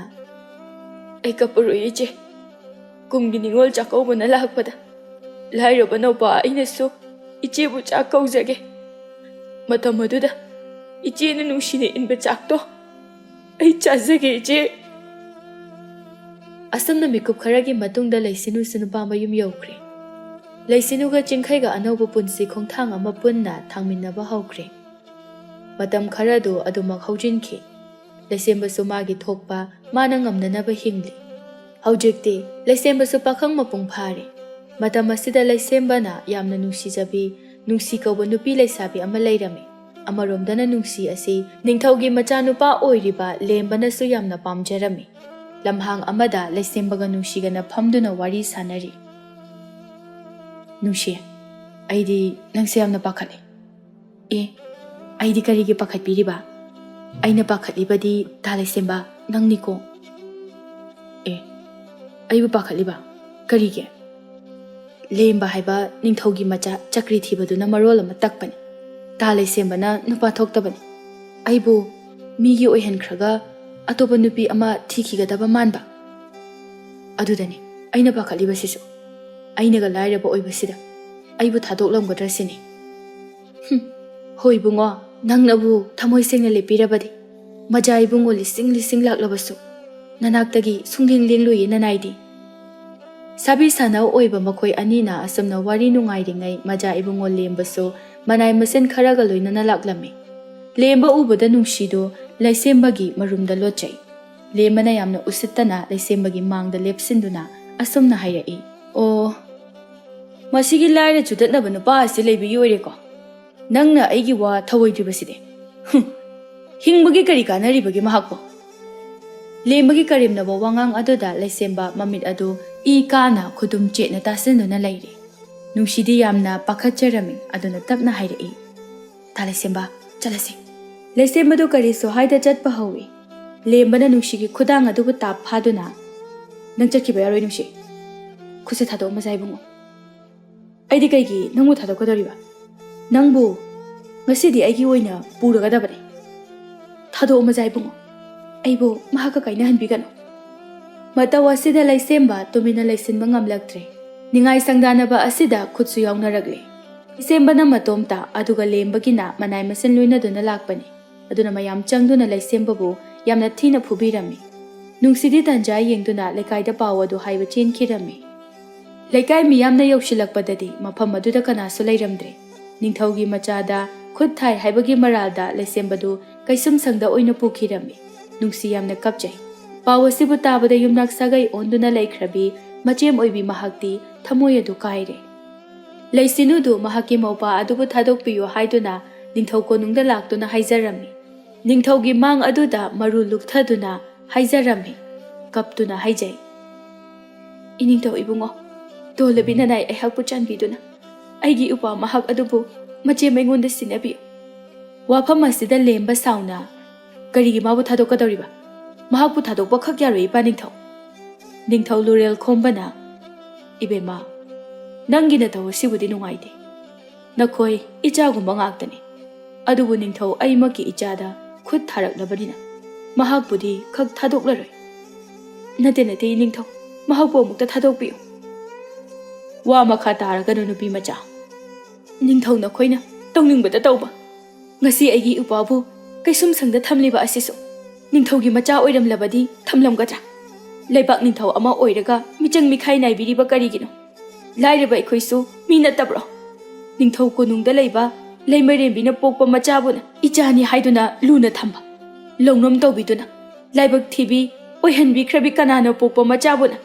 "ꯑꯩ ꯀꯞꯄꯔꯣꯏ ꯏꯆꯦ꯫ ꯀꯨꯝꯒꯤ ꯅꯤꯉꯣꯜ ꯆꯥꯛꯀꯧꯕꯅ ꯂꯥꯛꯄꯗ ꯂꯥꯏꯔꯕ ꯅꯧꯄꯥ ꯑꯩꯅꯁꯨ ꯏꯆꯦꯕꯨ ꯆꯥꯛ ꯀꯧꯖꯒꯦ꯫ ꯃꯇꯝ ꯑꯗꯨꯗ ꯏꯆꯦꯅ ꯅꯨꯡꯁꯤꯅ ꯏꯟꯕ ꯆꯥꯛꯇꯣ ꯑꯩ ꯆꯥꯖꯒꯦ ꯏꯆꯦ"꯫ ꯑꯁꯨꯝꯅ ꯃꯤꯀꯨꯞ ꯈꯔꯒꯤ ꯃꯇꯨꯡꯗ ꯂꯩꯁꯤꯅꯨꯁꯨ ꯅꯨꯄꯥ ꯃꯌꯨꯝ ꯌꯧꯈ꯭ꯔꯦ꯫ ꯂꯩꯁꯤꯅꯨꯒ ꯆꯤꯡꯈꯩꯒ ꯑꯅꯧꯕ ꯄꯨꯟꯁꯤ ꯈꯣꯡꯊꯥꯡ ꯑꯃ ꯄꯨꯟꯅ ꯊꯥꯡꯃꯤꯟꯅꯕ ꯍꯧꯈ꯭ꯔꯦ꯫ ꯃꯇꯝ ꯈꯔꯗꯨ ꯑꯗꯨꯃꯛ ꯍꯧꯖꯤꯟꯈꯤ꯫ ꯂꯩꯁꯦꯝꯕꯁꯨ ꯃꯥꯒꯤ ꯊꯣꯛꯄ ꯃꯥꯅ ꯉꯝꯅꯅꯕ ꯍꯤꯡꯂꯤ꯫ ꯍꯧꯖꯤꯛꯇꯤ ꯂꯩꯁꯦꯝꯕꯁꯨ ꯄꯥꯈꯪ ꯃꯄꯨꯡ ꯐꯥꯔꯦ꯫ ꯃꯇꯝ ꯑꯁꯤꯗ ꯂꯩꯁꯦꯝꯕꯅ ꯌꯥꯝꯅ ꯅꯨꯡꯁꯤꯖꯕꯤ, ꯅꯨꯡꯁꯤ ꯀꯧꯕ ꯅꯨꯄꯤ ꯂꯩꯁꯥꯕꯤ ꯑꯃ ꯂꯩꯔꯝꯃꯤ꯫ ꯑꯃꯔꯣꯝꯗꯅ ꯅꯨꯡꯁꯤ ꯑꯁꯤ ꯅꯤꯡꯊꯧꯒꯤ ꯃꯆꯥꯅꯨꯄꯥ ꯑꯣꯏꯔꯤꯕ ꯂꯦꯝꯕꯅꯁꯨ ꯌꯥꯝꯅ ꯄꯥꯝꯖꯔꯝꯃꯤ꯫ ꯂꯝꯍꯥꯡ ꯑꯃꯗ ꯂꯩꯁꯦꯝꯕꯒ ꯅꯨꯡꯁꯤꯒꯅ ꯐꯝꯗꯨꯅ ꯋꯥꯔꯤ ꯁꯥꯅꯔꯤ꯫ "ꯅꯨꯡꯁꯤ, ꯑꯩꯗꯤ ꯅꯪꯁꯦ ꯌꯥꯝꯅ ꯄꯥꯈꯠꯂꯦ"꯫ "ꯑꯦ, ꯑꯩꯗꯤ ꯀꯔꯤꯒꯤ ꯄꯥꯈꯠꯄꯤꯔꯤꯕ? ꯑꯩꯅ ꯄꯥꯈꯠꯂꯤꯕꯗꯤ ꯇꯥ ꯂꯩꯁꯦꯝꯕ ꯅꯪꯅꯤꯀꯣ"꯫ "ꯑꯦ, ꯑꯩꯕꯨ ꯄꯥꯈꯠꯂꯤꯕ? ꯀꯔꯤꯒꯤ?" "ꯂꯦꯝꯕ ꯍꯥꯏꯕ ꯅꯤꯡꯊꯧꯒꯤ ꯃꯆꯥ ꯆꯀ꯭ꯔꯤ ꯊꯤꯕꯗꯨꯅ ꯃꯔꯣꯜ ꯑꯃ ꯇꯛꯄꯅꯤ꯫ ꯇꯥ ꯂꯩꯁꯦꯝꯕꯅ ꯅꯨꯄꯥ ꯊꯣꯛꯇꯕꯅꯤ꯫ ꯑꯩꯕꯨ ꯃꯤꯒꯤ ꯑꯣꯏꯍꯟꯈ꯭ꯔꯒ ꯑꯇꯣꯞꯄ ꯅꯨꯄꯤ ꯑꯃ ꯊꯤꯈꯤꯒꯗꯕ ꯃꯥꯟꯕ꯫ ꯑꯗꯨꯗꯅꯤ ꯑꯩꯅ ꯄꯥꯈꯠꯂꯤꯕꯁꯤꯁꯨ꯫ ꯑꯩꯅꯒ ꯂꯥꯏꯔꯕ ꯑꯣꯏꯕꯁꯤꯗ ꯑꯩꯕꯨ ꯊꯥꯗꯣꯛꯂꯝꯒꯗ꯭ꯔꯥ ꯁꯤꯅꯤ"꯫ "ꯍꯨꯝ, ꯍꯣꯏ ꯏꯕꯨꯡꯉꯣ, ꯅꯪꯅꯕꯨ ꯊꯃꯣꯏ ꯁꯦꯡꯅ ꯂꯦꯞꯄꯤꯔꯕꯗꯤ, ꯃꯖꯥ ꯏꯕꯨꯡꯉꯣ ꯂꯤꯁꯤꯡ ꯂꯤꯁꯤꯡ ꯂꯥꯛꯂꯕꯁꯨ ꯅꯅꯥꯛꯇꯒꯤ ꯁꯨꯡꯂꯦꯡ ꯂꯦꯡꯂꯣꯏꯌꯦ ꯅꯅꯥꯏꯗꯤ"꯫ ꯁꯥꯕꯤ ꯁꯥꯅꯧ ꯑꯣꯏꯕ ꯃꯈꯣꯏ ꯑꯅꯤꯅ ꯑꯁꯨꯝꯅ ꯋꯥꯔꯤ ꯅꯨꯡꯉꯥꯏꯔꯤꯉꯩ ꯃꯖꯥ ꯏꯕꯨꯡꯉꯣ ꯂꯦꯝꯕꯁꯨ ꯃꯅꯥꯏ ꯃꯁꯦꯟ ꯈꯔꯒ ꯂꯣꯏꯅꯅ ꯂꯥꯛꯂꯝꯃꯤ꯫ ꯂꯦꯝꯕ ꯎꯕꯗ ꯅꯨꯡꯁꯤꯗꯨ ꯂꯩꯁꯦꯝꯕꯒꯤ ꯃꯔꯨꯝꯗ ꯂꯣꯠꯆꯩ꯫ ꯂꯦꯝꯕꯅ ꯌꯥꯝꯅ ꯎꯁꯤꯠꯇꯅ ꯂꯩꯁꯦꯝꯕꯒꯤ ꯃꯥꯡꯗ ꯂꯦꯞꯁꯤꯟꯗꯨꯅ ꯑꯁꯨꯝꯅ ꯍꯥꯏꯔꯛꯏ, "ꯑꯣ, ꯃꯁꯤꯒꯤ ꯂꯥꯏꯔ ꯆꯨꯗꯠꯅꯕ ꯅꯨꯄꯥ ꯑꯁꯤ ꯂꯩꯕꯒꯤ ꯑꯣꯏꯔꯦꯀꯣ ꯅꯪꯅ ꯑꯩꯒꯤ ꯋꯥ ꯊꯧꯑꯣꯏꯗ꯭ꯔꯤꯕꯁꯤꯗꯤ꯫ ꯍꯨꯝ, ꯍꯤꯡꯕꯒꯤ ꯀꯔꯤ ꯀꯥꯟꯅꯔꯤꯕꯒꯦ ꯃꯍꯥꯛꯄꯨ?" ꯂꯦꯝꯕꯒꯤ ꯀꯔꯦꯝꯅꯕ ꯋꯥꯉꯥꯡ ꯑꯗꯨꯗ ꯂꯩꯁꯦꯝꯕ ꯃꯃꯤꯠ ꯑꯗꯨ ꯏ ꯀꯥꯅ ꯈꯨꯗꯨꯝ ꯆꯦꯠꯅ ꯇꯥꯁꯤꯟꯗꯨꯅ ꯂꯩꯔꯦ꯫ ꯅꯨꯡꯁꯤꯗꯤ ꯌꯥꯝꯅ ꯄꯥꯈꯠꯆꯔꯝꯃꯤ, ꯑꯗꯨꯅ ꯇꯞꯅ ꯍꯥꯏꯔꯛꯏ, "ꯇꯥ ꯂꯩꯁꯦꯝꯕ, ꯆꯠꯂꯁꯤ"꯫ ꯂꯩꯁꯦꯝꯕꯗꯨ ꯀꯔꯤꯁꯨ ꯍꯥꯏꯗ ꯆꯠꯄ ꯍꯧꯏ꯫ ꯂꯦꯝꯕꯅ ꯅꯨꯡꯁꯤꯒꯤ ꯈꯨꯗꯥꯡ ꯑꯗꯨꯕꯨ ꯇꯥꯞ ꯐꯥꯗꯨꯅ, "ꯅꯪ ꯆꯠꯈꯤꯕ ꯌꯥꯔꯣꯏ ꯅꯨꯡꯁꯤ꯫ ꯈꯨꯠꯁꯦ ꯊꯥꯗꯣꯛꯑꯣ ꯃꯖꯥ ꯏꯕꯨꯡꯉꯣ"꯫ "ꯑꯩꯗꯤ ꯀꯩꯒꯤ ꯅꯪꯕꯨ ꯊꯥꯗꯣꯛꯀꯗꯧꯔꯤꯕ? ꯅꯪꯕꯨ ꯉꯁꯤꯗꯤ ꯑꯩꯒꯤ ꯑꯣꯏꯅ ꯄꯨꯔꯒꯗꯕꯅꯤ"꯫ "ꯊꯥꯗꯣꯛꯑꯣ ꯃꯖꯥ ꯏꯕꯨꯡꯉꯣ, ꯑꯩꯕꯨ ꯃꯍꯥꯛꯀ ꯀꯥꯏꯅꯍꯟꯕꯤꯒꯅꯨ"꯫ ꯃꯇꯧ ꯑꯁꯤꯗ ꯂꯩꯁꯦꯝꯕ ꯇꯨꯃꯤꯟꯅ ꯂꯩꯁꯤꯟꯕ ꯉꯝꯂꯛꯇ꯭ꯔꯦ꯫ ꯅꯤꯡꯉꯥꯏ ꯁꯪꯗꯥꯅꯕ ꯑꯁꯤꯗ ꯈꯨꯠꯁꯨ ꯌꯥꯎꯅꯔꯛꯂꯦ꯫ ꯂꯩꯁꯦꯝꯕꯅ ꯃꯇꯣꯝꯇ, ꯑꯗꯨꯒ ꯂꯦꯝꯕꯒꯤꯅ ꯃꯅꯥꯏ ꯃꯁꯤꯟ ꯂꯣꯏꯅꯗꯨꯅ ꯂꯥꯛꯄꯅꯤ꯫ ꯑꯗꯨꯅ ꯃꯌꯥꯝ ꯆꯪꯗꯨꯅ ꯂꯩꯁꯦꯝꯕꯕꯨ ꯌꯥꯝꯅ ꯊꯤꯅ ꯐꯨꯕꯤꯔꯝꯃꯤ꯫ ꯅꯨꯡꯁꯤꯗꯤ ꯇꯟꯖꯥ ꯌꯦꯡꯗꯨꯅ ꯂꯩꯀꯥꯏꯗ ꯄꯥꯎ ꯑꯗꯨ ꯍꯥꯏꯕ ꯆꯦꯟꯈꯤꯔꯝꯃꯤ꯫ ꯂꯩꯀꯥꯏ ꯃꯤꯌꯥꯝꯅ ꯌꯧꯁꯤꯜꯂꯛꯄꯗꯗꯤ ꯃꯐꯝ ꯑꯗꯨꯗ ꯀꯅꯥꯁꯨ ꯂꯩꯔꯝꯗ꯭ꯔꯦ꯫ ꯅꯤꯡꯊꯧꯒꯤ ꯃꯆꯥꯗ ꯈꯨꯠ ꯊꯥꯏ ꯍꯥꯏꯕꯒꯤ ꯃꯔꯥꯜꯗ ꯂꯩꯁꯦꯝꯕꯗꯨ ꯀꯩꯁꯨꯝꯁꯪꯗ ꯑꯣꯏꯅ ꯄꯨꯈꯤꯔꯝꯃꯤ꯫ ꯅꯨꯡꯁꯤ ꯌꯥꯝꯅ ꯀꯞꯆꯩ꯫ ꯄꯥꯎ ꯑꯁꯤꯕꯨ ꯇꯥꯕꯗ ꯌꯨꯝꯅꯥꯛ ꯁꯥꯒꯩ ꯑꯣꯟꯗꯨꯅ ꯂꯩꯈ꯭ꯔꯕꯤ ꯃꯆꯦꯝ ꯑꯣꯏꯕꯤ ꯃꯍꯥꯛꯇꯤ ꯊꯃꯣꯏ ꯑꯗꯨ ꯀꯥꯏꯔꯦ꯫ ꯂꯩꯁꯤꯅꯨꯗꯨ ꯃꯍꯥꯛꯀꯤ ꯃꯧꯄꯥ ꯑꯗꯨꯕꯨ ꯊꯥꯗꯣꯛꯄꯤꯌꯨ ꯍꯥꯏꯗꯨꯅ ꯅꯤꯡꯊꯧ ꯀꯣꯅꯨꯡꯗ ꯂꯥꯛꯇꯨꯅ ꯍꯥꯏꯖꯔꯝꯃꯤ꯫ ꯅꯤꯡꯊꯧꯒꯤ ꯃꯥꯡ ꯑꯗꯨꯗ ꯃꯔꯨ ꯂꯨꯛꯊꯗꯨꯅ ꯍꯥꯏꯖꯔꯝꯃꯤ꯫ ꯀꯞꯇꯨꯅ ꯍꯥꯏꯖꯩ, "ꯏꯅꯤꯡꯊꯧ ꯏꯕꯨꯡꯉꯣ, ꯇꯣꯜꯂꯕꯤ ꯅꯅꯥꯏ ꯑꯩꯍꯥꯛꯄꯨ ꯆꯥꯟꯕꯤꯗꯨꯅ ꯑꯩꯒꯤ ꯏꯄ꯭ꯋꯥ ꯃꯍꯥꯛ ꯑꯗꯨꯕꯨ ꯃꯆꯦꯝ ꯑꯩꯉꯣꯟꯗ ꯁꯤꯟꯅꯕꯤꯌꯨ"꯫ ꯋꯥꯐꯝ ꯑꯁꯤꯗ ꯂꯦꯝꯕ ꯁꯥꯎꯅ, "ꯀꯔꯤꯒꯤ ꯃꯥꯕꯨ ꯊꯥꯗꯣꯛꯀꯗꯧꯔꯤꯕ? ꯃꯍꯥꯛꯄꯨ ꯊꯥꯗꯣꯛꯄ ꯈꯛ ꯌꯥꯔꯣꯏ, ꯏꯄꯥ ꯅꯤꯡꯊꯧ"꯫ ꯅꯤꯡꯊꯧ ꯂꯨꯔꯦꯜ ꯈꯣꯝꯕꯅ, "ꯏꯕꯦꯝꯃ, ꯅꯪꯒꯤ ꯅꯇꯧ ꯑꯁꯤꯕꯨꯗꯤ ꯅꯨꯡꯉꯥꯏꯇꯦ꯫ ꯅꯈꯣꯏ ꯏꯆꯥꯒꯨꯝꯕ ꯉꯥꯛꯇꯅꯤ꯫ ꯑꯗꯨꯕꯨ ꯅꯤꯡꯊꯧ ꯑꯩꯃꯛꯀꯤ ꯏꯆꯥꯗ ꯈꯨꯠ ꯊꯥꯔꯛꯂꯕꯅꯤꯅ ꯃꯍꯥꯛꯄꯨꯗꯤ ꯈꯛ ꯊꯥꯗꯣꯛꯂꯔꯣꯏ"꯫ "ꯅꯠꯇꯦ, ꯅꯠꯇꯦ, ꯏꯅꯤꯡꯊꯧ, ꯃꯍꯥꯛꯄꯨ ꯑꯃꯨꯛꯇ ꯊꯥꯗꯣꯛꯄꯤꯌꯨ"꯫ "ꯋꯥ ꯃꯈꯥ ꯇꯥꯔꯒꯅꯨ, ꯅꯨꯄꯤ ꯃꯆꯥ꯫ ꯅꯤꯡꯊꯧ ꯅꯈꯣꯏꯅ ꯇꯧꯅꯤꯡꯕꯇ ꯇꯧꯕ꯫ ꯉꯁꯤ ꯑꯩꯒꯤ ꯏꯄꯥꯕꯨ ꯀꯩꯁꯨꯝꯁꯪꯗ ꯊꯝꯂꯤꯕ ꯑꯁꯤꯁꯨ ꯅꯤꯡꯊꯧꯒꯤ ꯃꯆꯥ ꯑꯣꯏꯔꯝꯂꯕꯗꯤ ꯊꯝꯂꯝꯒꯗ꯭ꯔꯥ? ꯂꯩꯕꯥꯛ ꯅꯤꯡꯊꯧ ꯑꯃ ꯑꯣꯏꯔꯒ ꯃꯤꯆꯪ ꯃꯤꯈꯥꯏ ꯅꯥꯏꯕꯤꯔꯤꯕ ꯀꯔꯤꯒꯤꯅꯣ? ꯂꯥꯏꯔꯕ ꯑꯩꯈꯣꯏꯁꯨ ꯃꯤ ꯅꯠꯇꯕ꯭ꯔꯣ? ꯅꯤꯡꯊꯧ ꯀꯣꯅꯨꯡꯗ ꯂꯩꯕ ꯂꯩꯃꯔꯦꯝꯕꯤꯅ ꯄꯣꯛꯄ ꯃꯆꯥꯕꯨꯅ ꯏꯆꯥꯅꯤ ꯍꯥꯏꯗꯨꯅ ꯂꯨꯅ ꯊꯝꯕ, ꯂꯧꯅꯝ ꯇꯧꯕꯤꯗꯨꯅ ꯂꯥꯏꯕꯛ ꯊꯤꯕꯤ ꯑꯣꯏꯍꯟꯕꯤꯈ꯭ꯔꯕꯤ ꯀꯅꯥꯅ ꯄꯣꯛꯄ ꯃꯆꯥꯕꯨꯅ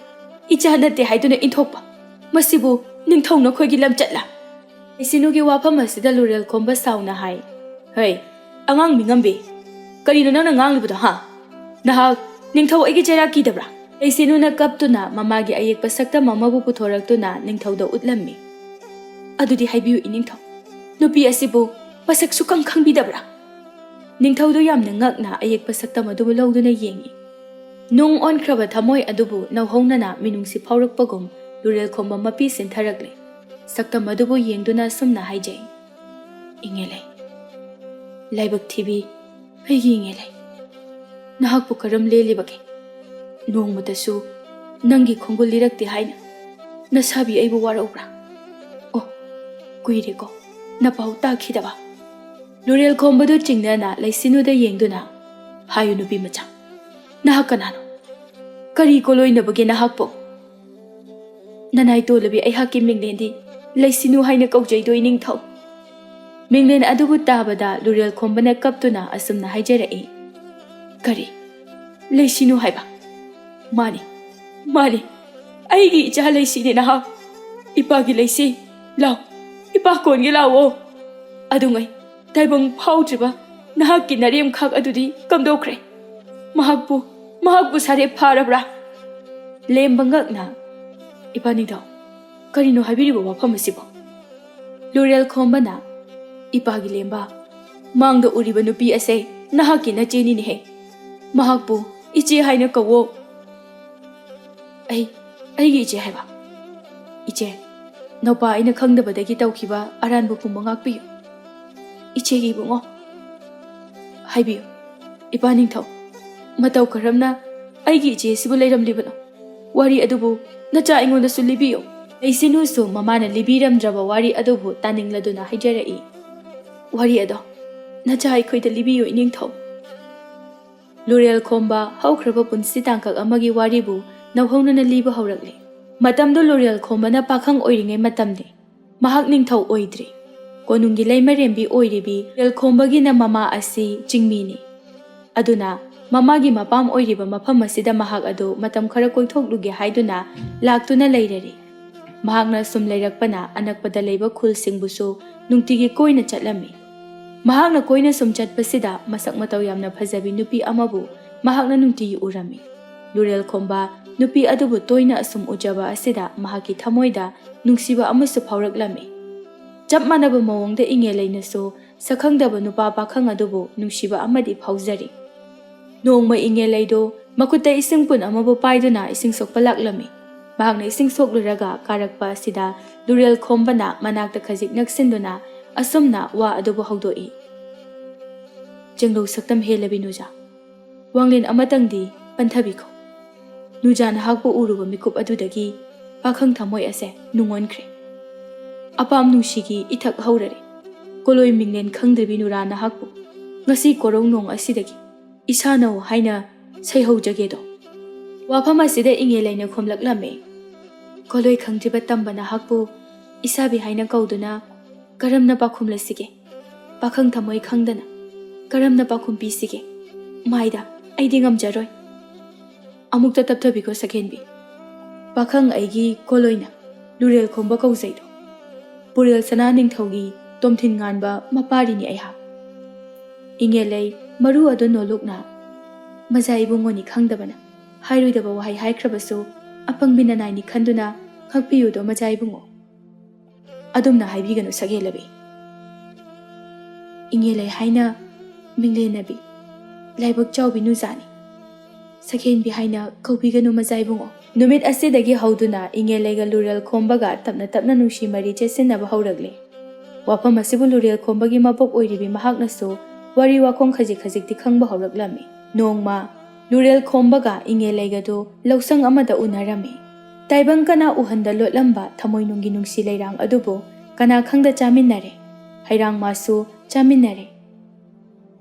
ꯏꯆꯥ ꯅꯠꯇꯦ ꯍꯥꯏꯗꯨꯅ ꯏꯟꯊꯣꯛꯄ? ꯃꯁꯤꯕꯨ ꯅꯤꯡꯊꯧ ꯅꯈꯣꯏꯒꯤ ꯂꯝꯆꯠꯂ?" ꯂꯩꯁꯤꯅꯨꯒꯤ ꯋꯥꯐꯝ ꯑꯁꯤꯗ ꯂꯨꯔꯦꯜ ꯈꯣꯝꯕ ꯁꯥꯎꯅ ꯍꯥꯏ, "ꯍꯩ, ꯑꯉꯥꯡ ꯃꯤꯉꯝꯕꯤ, ꯀꯔꯤꯅꯣ ꯅꯪꯅ ꯉꯥꯡꯂꯤꯕꯗꯣ, ꯍꯥ? ꯅꯍꯥꯛ ꯅꯤꯡꯊꯧ ꯑꯩꯒꯤ ꯆꯩꯔꯥꯛ ꯀꯤꯗꯕ꯭ꯔꯥ?" ꯂꯩꯁꯤꯅꯨꯅ ꯀꯞꯇꯨꯅ ꯃꯃꯥꯒꯤ ꯑꯌꯦꯛꯄ ꯁꯛꯇꯝ ꯑꯃꯕꯨ ꯄꯨꯊꯣꯔꯛꯇꯨꯅ ꯅꯤꯡꯊꯧꯗ ꯎꯠꯂꯝꯃꯤ꯫ "ꯑꯗꯨꯗꯤ ꯍꯥꯏꯕꯤꯌꯨ, ꯏꯅꯤꯡꯊꯧ, ꯅꯨꯄꯤ ꯑꯁꯤꯕꯨ ꯃꯁꯛ ꯁꯨꯛꯈꯪ ꯈꯪꯕꯤꯗꯕ꯭ꯔꯥ?" ꯅꯤꯡꯊꯧꯗꯨ ꯌꯥꯝꯅ ꯉꯛꯅ ꯑꯌꯦꯛꯄ ꯁꯛꯇꯝ ꯑꯗꯨꯕꯨ ꯂꯧꯗꯨꯅ ꯌꯦꯡꯏ꯫ ꯅꯨꯡ ꯑꯣꯟꯈ꯭ꯔꯕ ꯊꯃꯣꯏ ꯑꯗꯨꯕꯨ ꯅꯧꯍꯧꯅꯅ ꯃꯤꯅꯨꯡꯁꯤ ꯐꯥꯎꯔꯛꯄꯒꯨꯝ ꯂꯨꯔꯦꯜ ꯈꯣꯝꯕ ꯃꯄꯤ ꯁꯤꯟꯊꯔꯛꯂꯦ꯫ ꯁꯛꯇꯝ ꯑꯗꯨꯕꯨ ꯌꯦꯡꯗꯨꯅ ꯑꯁꯨꯝꯅ ꯍꯥꯏꯖꯩ, "ꯏꯉꯦꯂꯩ, ꯂꯥꯏꯕꯛ ꯊꯤꯕꯤ, ꯑꯩꯒꯤ ꯏꯉꯦꯂꯩ, ꯅꯍꯥꯛꯄꯨ ꯀꯔꯝ ꯂꯦꯜꯂꯤꯕꯒꯦ? ꯅꯣꯡꯃꯇꯁꯨ ꯅꯪꯒꯤ ꯈꯣꯡꯒꯨꯜ ꯂꯤꯔꯛꯇꯦ ꯍꯥꯏꯅ ꯅꯁꯥꯕꯤ ꯑꯩꯕꯨ ꯋꯥꯔꯧꯕ꯭ꯔꯥ? ꯑꯣ, ꯀꯨꯏꯔꯦꯀꯣ ꯅꯄꯥꯎ ꯇꯥꯈꯤꯗꯕ꯫ ꯂꯨꯔꯦꯜ ꯈꯣꯝꯕꯗꯨ ꯆꯤꯡꯅꯅ ꯂꯩꯁꯤꯅꯨꯗ ꯌꯦꯡꯗꯨꯅ, "ꯍꯥꯏꯌꯨ ꯅꯨꯄꯤ ꯃꯆꯥ, ꯅꯍꯥꯛ ꯀꯅꯥꯅꯣ? ꯀꯔꯤ ꯀꯣꯂꯣꯏꯅꯕꯒꯦ ꯅꯍꯥꯛꯄꯨ?" "ꯅꯅꯥꯏ ꯇꯣꯜꯂꯕꯤ ꯑꯩꯍꯥꯛꯀꯤ ꯃꯤꯡꯂꯦꯟꯗꯤ ꯂꯩꯁꯤꯅꯨ ꯍꯥꯏꯅ ꯀꯧꯖꯩꯗꯣ ꯏꯅꯤꯡꯊꯧ꯫" ꯃꯤꯡꯂꯦꯟ ꯑꯗꯨꯕꯨ ꯇꯥꯕꯗ ꯂꯨꯔꯦꯜ ꯈꯣꯝꯕꯅ ꯀꯞꯇꯨꯅ ꯑꯁꯨꯝꯅ ꯍꯥꯏꯖꯔꯛꯏ, "ꯀꯔꯤ? ꯂꯩꯁꯤꯅꯨ ꯍꯥꯏꯕ? ꯃꯥꯅꯤ, ꯃꯥꯅꯤ, ꯑꯩꯒꯤ ꯏꯆꯥ ꯂꯩꯁꯤꯅꯦ ꯅꯍꯥꯛ꯫ ꯏꯄꯥꯒꯤ ꯂꯩꯁꯤ, ꯂꯥꯎ, ꯏꯄꯥ ꯀꯣꯟꯒꯦ ꯂꯥꯛꯑꯣ꯫ ꯑꯗꯨꯉꯩ ꯇꯥꯏꯕꯪ ꯐꯥꯎꯗ꯭ꯔꯤꯕ ꯅꯍꯥꯛꯀꯤ ꯅꯔꯦꯝꯈꯥꯛ ꯑꯗꯨꯗꯤ ꯀꯝꯗꯧꯈ꯭ꯔꯦ? ꯃꯍꯥꯛꯄꯨ, ꯃꯍꯥꯛꯄꯨ ꯁꯥꯔꯦꯞ ꯐꯥꯔꯕ꯭ꯔꯥ?" ꯂꯦꯝꯕ ꯉꯛꯅ, "ꯏꯄꯥ ꯅꯤꯡꯊꯧ, ꯀꯔꯤꯅꯣ ꯍꯥꯏꯕꯤꯔꯤꯕ ꯋꯥꯐꯝ ꯑꯁꯤꯕꯣ?" ꯂꯨꯔꯦꯜ ꯈꯣꯝꯕꯅ, "ꯏꯄꯥꯒꯤ ꯂꯦꯝꯕ, ꯃꯥꯡꯗ ꯎꯔꯤꯕ ꯅꯨꯄꯤ ꯑꯁꯦ ꯅꯍꯥꯛꯀꯤ ꯅꯆꯦꯅꯤꯅꯦꯍꯦ꯫ ꯃꯍꯥꯛꯄꯨ ꯏꯆꯦ ꯍꯥꯏꯅ ꯀꯧꯋꯣ꯫" "ꯑꯩ, ꯑꯩꯒꯤ ꯏꯆꯦ ꯍꯥꯏꯕ? ꯏꯆꯦ, ꯅꯧꯄꯥ ꯑꯩꯅ ꯈꯪꯗꯕꯗꯒꯤ ꯇꯧꯈꯤꯕ ꯑꯔꯥꯟꯕ ꯄꯨꯝꯕ ꯉꯥꯛꯄꯤꯌꯨ꯫ ꯏꯆꯦꯒꯤ ꯏꯕꯨꯡꯉꯣ꯫" "ꯍꯥꯏꯕꯤꯌꯨ, ꯏꯄꯥ ꯅꯤꯡꯊꯧ, ꯃꯇꯧ ꯀꯔꯝꯅ ꯑꯩꯒꯤ ꯏꯆꯦ ꯑꯁꯤꯕꯨ ꯂꯩꯔꯝꯂꯤꯕꯅꯣ? ꯋꯥꯔꯤ ꯑꯗꯨꯕꯨ ꯅꯆꯥ ꯑꯩꯉꯣꯟꯗꯁꯨ ꯂꯤꯕꯤꯌꯨ꯫" ꯂꯩꯁꯤꯅꯨꯁꯨ ꯃꯃꯥꯅ ꯂꯤꯕꯤꯔꯝꯗ꯭ꯔꯕ ꯋꯥꯔꯤ ꯑꯗꯨꯕꯨ ꯇꯥꯅꯤꯡꯂꯗꯨꯅ ꯍꯥꯏꯖꯔꯛꯏ, "ꯋꯥꯔꯤ ꯑꯗꯣ ꯅꯆꯥ ꯑꯩꯈꯣꯏꯗ ꯂꯤꯕꯤꯌꯨ ꯏꯅꯤꯡꯊꯧ꯫" ꯂꯨꯔꯦꯜ ꯈꯣꯝꯕ ꯍꯧꯈ꯭ꯔꯕ ꯄꯨꯟꯁꯤ ꯇꯥꯡꯀꯛ ꯑꯃꯒꯤ ꯋꯥꯔꯤꯕꯨ ꯅꯧꯍꯧꯅꯅ ꯂꯤꯕ ꯍꯧꯔꯛꯂꯦ꯫ ꯃꯇꯝꯗꯨ ꯂꯨꯔꯦꯜ ꯈꯣꯝꯕꯅ ꯄꯥꯈꯪ ꯑꯣꯏꯔꯤꯉꯩ ꯃꯇꯝꯅꯤ꯫ ꯃꯍꯥꯛ ꯅꯤꯡꯊꯧ ꯑꯣꯏꯗ꯭ꯔꯤ꯫ ꯀꯣꯅꯨꯡꯒꯤ ꯂꯩꯃꯔꯦꯝꯕꯤ ꯑꯣꯏꯔꯤꯕꯤ ꯂꯨꯔꯦꯜ ꯈꯣꯝꯕꯒꯤꯅ ꯃꯃꯥ ꯑꯁꯤ ꯆꯤꯡꯃꯤꯅꯤ꯫ ꯑꯗꯨꯅ ꯃꯃꯥꯒꯤ ꯃꯄꯥꯝ ꯑꯣꯏꯔꯤꯕ ꯃꯐꯝ ꯑꯁꯤꯗ ꯃꯍꯥꯛ ꯑꯗꯨ ꯃꯇꯝ ꯈꯔ ꯀꯣꯏꯊꯣꯛꯂꯨꯒꯦ ꯍꯥꯏꯗꯨꯅ ꯂꯥꯛꯇꯨꯅ ꯂꯩꯔꯔꯤ꯫ ꯃꯍꯥꯛꯅ ꯁꯨꯝ ꯂꯩꯔꯛꯄꯅ ꯑꯅꯛꯄꯗ ꯂꯩꯕ ꯈꯨꯜꯁꯤꯡꯕꯨꯁꯨ ꯅꯨꯡꯇꯤꯒꯤ ꯀꯣꯏꯅ ꯆꯠꯂꯝꯃꯤ꯫ ꯃꯍꯥꯛꯅ ꯀꯣꯏꯅ ꯁꯨꯝ ꯆꯠꯄꯁꯤꯗ ꯃꯁꯛ ꯃꯇꯧ ꯌꯥꯝꯅ ꯐꯖꯕꯤ ꯅꯨꯄꯤ ꯑꯃꯕꯨ ꯃꯍꯥꯛꯅ ꯅꯨꯡꯇꯤꯒꯤ ꯎꯔꯝꯃꯤ꯫ ꯂꯨꯔꯦꯜ ꯈꯣꯝꯕ ꯅꯨꯄꯤ ꯑꯗꯨꯕꯨ ꯇꯣꯏꯅ ꯑꯁꯨꯝ ꯎꯖꯕ ꯑꯁꯤꯗ ꯃꯍꯥꯛꯀꯤ ꯊꯃꯣꯏꯗ ꯅꯨꯡꯁꯤꯕ ꯑꯃꯁꯨ ꯐꯥꯎꯔꯛꯂꯝꯃꯤ꯫ ꯆꯞ ꯃꯥꯟꯅꯕ ꯃꯑꯣꯡꯗ ꯏꯉꯦꯜꯂꯩꯅꯁꯨ ꯁꯛꯈꯪꯗꯕ ꯅꯨꯄꯥ ꯄꯥꯈꯪ ꯑꯗꯨꯕꯨ ꯅꯨꯡꯁꯤꯕ ꯑꯃꯗꯤ ꯐꯥꯎꯖꯔꯤ꯫ ꯅꯣꯡꯃ ꯏꯉꯦꯜꯂꯩꯗꯨ ꯃꯈꯨꯠꯇ ꯏꯁꯤꯡ ꯄꯨꯟ ꯑꯃꯕꯨ ꯄꯥꯏꯗꯨꯅ ꯏꯁꯤꯡ ꯁꯣꯛꯄ ꯂꯥꯛꯂꯝꯃꯤ꯫ ꯃꯍꯥꯛꯅ ꯏꯁꯤꯡ ꯁꯣꯛꯂꯨꯔꯒ ꯀꯥꯔꯛꯄ ꯑꯁꯤꯗ ꯂꯨꯔꯦꯜ ꯈꯣꯝꯕꯅ ꯃꯅꯥꯛꯇ ꯈꯖꯤꯛ ꯅꯛꯁꯤꯟꯗꯨꯅ ꯑꯁꯨꯝꯅ ꯋꯥ ꯑꯗꯨꯕꯨ ꯍꯧꯗꯣꯛꯏ꯫ ꯆꯦꯡꯂꯧ ꯁꯛꯇꯝ ꯍꯦꯜꯂꯕꯤ ꯅꯨꯖꯥ, ꯋꯥꯡꯂꯦꯟ ꯑꯃꯇꯪꯗꯤ ꯄꯟꯊꯕꯤꯈꯣ꯫ ꯅꯨꯖꯥ ꯅꯍꯥꯛꯄꯨ ꯎꯔꯨꯕ ꯃꯤꯀꯨꯞ ꯑꯗꯨꯗꯒꯤ ꯄꯥꯈꯪ ꯊꯃꯣꯏ ꯑꯁꯦ ꯅꯨꯡꯉꯣꯟꯈ꯭ꯔꯦ꯫ ꯑꯄꯥꯝ ꯅꯨꯡꯁꯤꯒꯤ ꯏꯊꯛ ꯍꯧꯔꯔꯦ꯫ ꯀꯣꯂꯣꯏ ꯃꯤꯡꯂꯦꯟ ꯈꯪꯗ꯭ꯔꯕꯤ ꯅꯨꯔꯥ ꯅꯍꯥꯛꯄꯨ ꯉꯁꯤ ꯀꯣꯔꯧ ꯅꯣꯡ ꯑꯁꯤꯗꯒꯤ ꯏꯁꯥꯅꯧ ꯍꯥꯏꯅ ꯁꯩꯍꯧꯖꯒꯦꯗꯣ꯫ ꯋꯥꯐꯝ ꯑꯁꯤꯗ ꯏꯉꯦꯜ ꯂꯩꯅ ꯈꯨꯝꯂꯛꯂꯝꯃꯤ꯫ ꯀꯣꯂꯣꯏ ꯈꯪꯗ꯭ꯔꯤꯕ ꯇꯝꯕ ꯅꯍꯥꯛꯄꯨ ꯏꯁꯥꯕꯤ ꯍꯥꯏꯅ ꯀꯧꯗꯨꯅ ꯀꯔꯝꯅ ꯄꯥꯈꯨꯝꯂꯁꯤꯒꯦ? ꯄꯥꯈꯪ ꯊꯃꯣꯏ ꯈꯪꯗꯅ ꯀꯔꯝꯅ ꯄꯥꯈꯨꯝ ꯄꯤꯁꯤꯒꯦ? ꯃꯥꯏꯗ ꯑꯩꯗꯤ ꯉꯝꯖꯔꯣꯏ꯫ ꯑꯃꯨꯛꯇ ꯇꯞꯊꯕꯤꯈꯣ ꯁꯛꯍꯦꯟꯕꯤ꯫ ꯄꯥꯈꯪ ꯑꯩꯒꯤ ꯀꯣꯂꯣꯏꯅ ꯂꯨꯔꯦꯜ ꯈꯣꯝꯕ ꯀꯧꯖꯩꯗꯣ꯫ ꯄꯨꯔꯦꯜ ꯁꯅꯥ ꯅꯤꯡꯊꯧꯒꯤ ꯇꯣꯝꯊꯤꯟ ꯉꯥꯟꯕ ꯃꯄꯥꯔꯤꯅꯤ ꯑꯩꯍꯥꯛ꯫ ꯏꯉꯦꯜꯂꯩ ꯃꯔꯨ ꯑꯗꯨ ꯅꯣꯂꯨꯛꯅ ꯃꯖꯥ ꯏꯕꯨꯡꯉꯣꯅꯤ ꯈꯪꯗꯕꯅ ꯍꯥꯏꯔꯣꯏꯗꯕ ꯋꯥꯍꯩ ꯍꯥꯏꯈ꯭ꯔꯕꯁꯨ ꯑꯄꯪꯕꯤ ꯅꯅꯥꯏꯅꯤ ꯈꯟꯗꯨꯅ ꯉꯥꯛꯄꯤꯌꯨꯗꯣ ꯃꯖꯥ ꯏꯕꯨꯡꯉꯣ꯫ ꯑꯗꯨꯝꯅ ꯍꯥꯏꯕꯤꯒꯅꯨ ꯁꯛꯍꯦꯜꯂꯕꯤ꯫ ꯏꯉꯦꯜꯂꯩ ꯍꯥꯏꯅ ꯃꯤꯡꯂꯦꯟꯅꯕꯤ, ꯂꯥꯏꯕꯛ ꯆꯥꯎꯕꯤ ꯅꯨꯖꯥꯅꯤ꯫ ꯁꯛꯍꯦꯟꯕꯤ ꯍꯥꯏꯅ ꯀꯧꯕꯤꯒꯅꯨ ꯃꯖꯥ ꯏꯕꯨꯡꯉꯣ꯫ ꯅꯨꯃꯤꯠ ꯑꯁꯤꯗꯒꯤ ꯍꯧꯗꯨꯅ ꯏꯉꯦꯜꯂꯩꯒ ꯂꯨꯔꯦꯜ ꯈꯣꯝꯕꯒ ꯇꯞꯅ ꯇꯞꯅ ꯅꯨꯡꯁꯤ ꯃꯔꯤ ꯆꯦꯠꯁꯤꯟꯅꯕ ꯍꯧꯔꯛꯂꯦ꯫ ꯋꯥꯐꯝ ꯑꯁꯤꯕꯨ ꯂꯨꯔꯦꯜ ꯈꯣꯝꯕꯒꯤ ꯃꯄꯣꯛ ꯑꯣꯏꯔꯤꯕꯤ ꯃꯍꯥꯛꯅꯁꯨ ꯋꯥꯔꯤ ꯋꯥꯈꯣꯡ ꯈꯖꯤꯛ ꯈꯖꯤꯛꯇꯤ ꯈꯪꯕ ꯍꯧꯔꯛꯂꯝꯃꯤ꯫ ꯅꯣꯡꯃ ꯂꯨꯔꯦꯜ ꯈꯣꯝꯕꯒ ꯏꯉꯦꯜꯂꯩꯒꯗꯨ ꯂꯧꯁꯪ ꯑꯃꯗ ꯎꯅꯔꯝꯃꯤ꯫ ꯇꯥꯏꯕꯪ ꯀꯅꯥ ꯎꯍꯟꯗ ꯂꯣꯠꯂꯝꯕ ꯊꯃꯣꯏꯅꯨꯡꯒꯤ ꯅꯨꯡꯁꯤ ꯂꯩꯔꯥꯡ ꯑꯗꯨꯕꯨ ꯀꯅꯥ ꯈꯪꯗ ꯆꯥꯃꯤꯟꯅꯔꯦ꯫ ꯍꯩꯔꯥꯡ ꯃꯥꯁꯨ ꯆꯥꯃꯤꯟꯅꯔꯦ꯫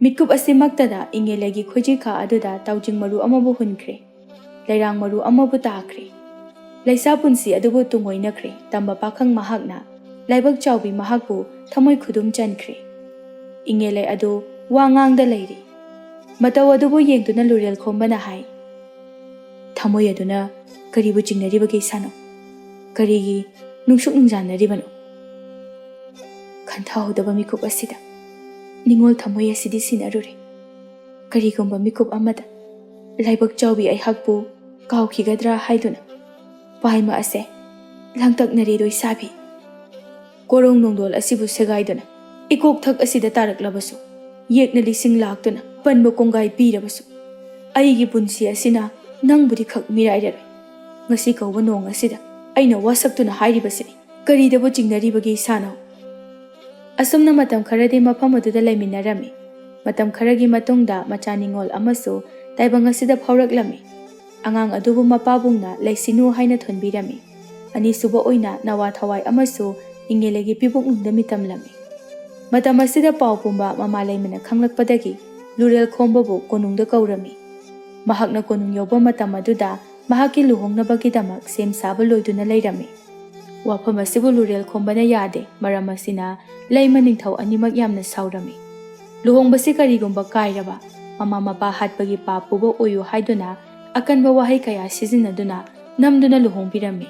ꯃꯤꯠꯀꯨꯞ ꯑꯁꯤꯃꯛꯇꯗ ꯏꯉꯦꯜꯂꯩꯒꯤ ꯈꯣꯏꯖꯤꯈꯥ ꯑꯗꯨꯗ ꯇꯥꯎꯖꯤꯡ ꯃꯔꯨ ꯑꯃꯕꯨ ꯍꯨꯟꯈ꯭ꯔꯦ꯫ ꯂꯩꯔꯥꯡ ꯃꯔꯨ ꯑꯃꯕꯨ ꯇꯥꯈ꯭ꯔꯦ꯫ ꯂꯩꯁꯥ ꯄꯨꯟꯁꯤ ꯑꯗꯨꯕꯨ ꯇꯨꯡꯑꯣꯏꯅꯈ꯭ꯔꯦ ꯇꯝꯕ ꯄꯥꯈꯪ ꯃꯍꯥꯛꯅ ꯂꯥꯏꯕꯛ ꯆꯥꯎꯕꯤ ꯃꯍꯥꯛꯄꯨ ꯊꯃꯣꯏ ꯈꯨꯗꯨꯝ ꯆꯟꯈ꯭ꯔꯦ꯫ ꯏꯉꯦꯜꯂꯩ ꯑꯗꯨ ꯋꯥ ꯉꯥꯡꯗ ꯂꯩꯔꯤ꯫ ꯃꯇꯧ ꯑꯗꯨꯕꯨ ꯌꯦꯡꯗꯨꯅ ꯂꯨꯔꯦꯜ ꯈꯣꯝꯕꯅ ꯍꯥꯏ, "ꯊꯃꯣꯏ ꯑꯗꯨꯅ ꯀꯔꯤꯕꯨ ꯆꯤꯡꯅꯔꯤꯕꯒꯦ ꯏꯁꯥꯅꯣ? ꯀꯔꯤꯒꯤ ꯅꯨꯡꯁꯨꯛ ꯅꯨꯡꯖꯥꯟꯅꯔꯤꯕꯅꯣ? ꯈꯟꯊꯍꯧꯗꯕ ꯃꯤꯀꯨꯞ ꯑꯁꯤꯗ ꯅꯤꯡꯉꯣꯜ ꯊꯃꯣꯏ ꯑꯁꯤꯗꯤ ꯁꯤꯟꯅꯔꯨꯔꯦ꯫ ꯀꯔꯤꯒꯨꯝꯕ ꯃꯤꯀꯨꯞ ꯑꯃꯗ ꯂꯥꯏꯕꯛ ꯆꯥꯎꯕꯤ ꯑꯩꯍꯥꯛꯄꯨ ꯀꯥꯎꯈꯤꯒꯗ꯭ꯔꯥ ꯍꯥꯏꯗꯨꯅ ꯄꯥꯏꯃ ꯑꯁꯦ ꯂꯥꯡꯇꯛꯅꯔꯦꯗꯣ ꯏꯁꯥꯕꯤ꯫ ꯀꯣꯔꯧ ꯅꯣꯡꯗꯣꯜ ꯑꯁꯤꯕꯨ ꯁꯦꯒꯥꯏꯗꯨꯅ ꯏꯀꯣꯛꯊꯛ ꯑꯁꯤꯗ ꯇꯥꯔꯛꯂꯕꯁꯨ, ꯌꯦꯛꯅ ꯂꯤꯁꯤꯡ ꯂꯥꯛꯇꯨꯅ ꯑꯄꯟꯕ ꯀꯣꯡꯒꯥꯏ ꯄꯤꯔꯕꯁꯨ, ꯑꯩꯒꯤ ꯄꯨꯟꯁꯤ ꯑꯁꯤꯅ ꯅꯪꯕꯨꯗꯤ ꯈꯛ ꯃꯤꯔꯥꯏꯔꯔꯣꯏ꯫ ꯉꯁꯤ ꯀꯧꯕ ꯅꯣꯡ ꯑꯁꯤꯗ ꯑꯩꯅ ꯋꯥꯁꯛꯇꯨꯅ ꯍꯥꯏꯔꯤꯕꯁꯤꯅꯤ꯫ ꯀꯔꯤꯗꯕꯨ ꯆꯤꯡꯅꯔꯤꯕꯒꯦ ꯏꯁꯥꯅꯣ?" ꯑꯁꯨꯝꯅ ꯃꯇꯝ ꯈꯔꯗꯤ ꯃꯐꯝ ꯑꯗꯨꯗ ꯂꯩꯃꯤꯟꯅꯔꯝꯃꯤ꯫ ꯃꯇꯝ ꯈꯔꯒꯤ ꯃꯇꯨꯡꯗ ꯃꯆꯥ ꯅꯤꯉꯣꯜ ꯑꯃꯁꯨ ꯇꯥꯏꯕꯪ ꯑꯁꯤꯗ ꯐꯥꯎꯔꯛꯂꯝꯃꯤ꯫ ꯑꯉꯥꯡ ꯑꯗꯨꯕꯨ ꯃꯄꯥꯕꯨꯡꯅ ꯂꯩꯁꯤꯅꯨ ꯍꯥꯏꯅ ꯊꯣꯟꯕꯤꯔꯝꯃꯤ꯫ ꯑꯅꯤꯁꯨꯕ ꯑꯣꯏꯅ ꯅꯋꯥ ꯊꯋꯥꯏ ꯑꯃꯁꯨ ꯏꯉꯦꯂꯩꯒꯤ ꯄꯤꯕꯨꯛꯅꯨꯡꯗ ꯃꯤꯇꯝꯂꯝꯃꯤ꯫ ꯃꯇꯝ ꯑꯁꯤꯗ ꯄꯥꯎ ꯄꯨꯝꯕ ꯃꯃꯥ ꯂꯩꯃꯅ ꯈꯪꯂꯛꯄꯗꯒꯤ ꯂꯨꯔꯦꯜ ꯈꯣꯝꯕꯕꯨ ꯀꯣꯅꯨꯡꯗ ꯀꯧꯔꯝꯃꯤ꯫ ꯃꯍꯥꯛꯅ ꯀꯣꯅꯨꯡ ꯌꯧꯕ ꯃꯇꯝ ꯑꯗꯨꯗ ꯃꯍꯥꯛꯀꯤ ꯂꯨꯍꯣꯡꯅꯕꯒꯤꯗꯃꯛ ꯁꯦꯝ ꯁꯥꯕ ꯂꯣꯏꯗꯨꯅ ꯂꯩꯔꯝꯃꯤ꯫ ꯋꯥꯐꯝ ꯑꯁꯤꯕꯨ ꯂꯨꯔꯦꯜ ꯈꯣꯝꯕꯅ ꯌꯥꯗꯦ꯫ ꯃꯔꯝ ꯑꯁꯤꯅ ꯂꯩꯃ ꯅꯤꯡꯊꯧ ꯑꯅꯤꯃꯛ ꯌꯥꯝꯅ ꯁꯥꯎꯔꯝꯃꯤ꯫ ꯂꯨꯍꯣꯡꯕꯁꯤ ꯀꯔꯤꯒꯨꯝꯕ ꯀꯥꯏꯔꯕ, ꯃꯃꯥ ꯃꯄꯥ ꯍꯥꯠꯄꯒꯤ ꯄꯥꯞ ꯄꯨꯕ ꯑꯣꯏꯌꯨ ꯍꯥꯏꯗꯨꯅ ꯑꯀꯟꯕ ꯋꯥꯍꯩ ꯀꯌꯥ ꯁꯤꯖꯤꯟꯅꯗꯨꯅ ꯅꯝꯗꯨꯅ ꯂꯨꯍꯣꯡꯕꯤꯔꯝꯃꯤ꯫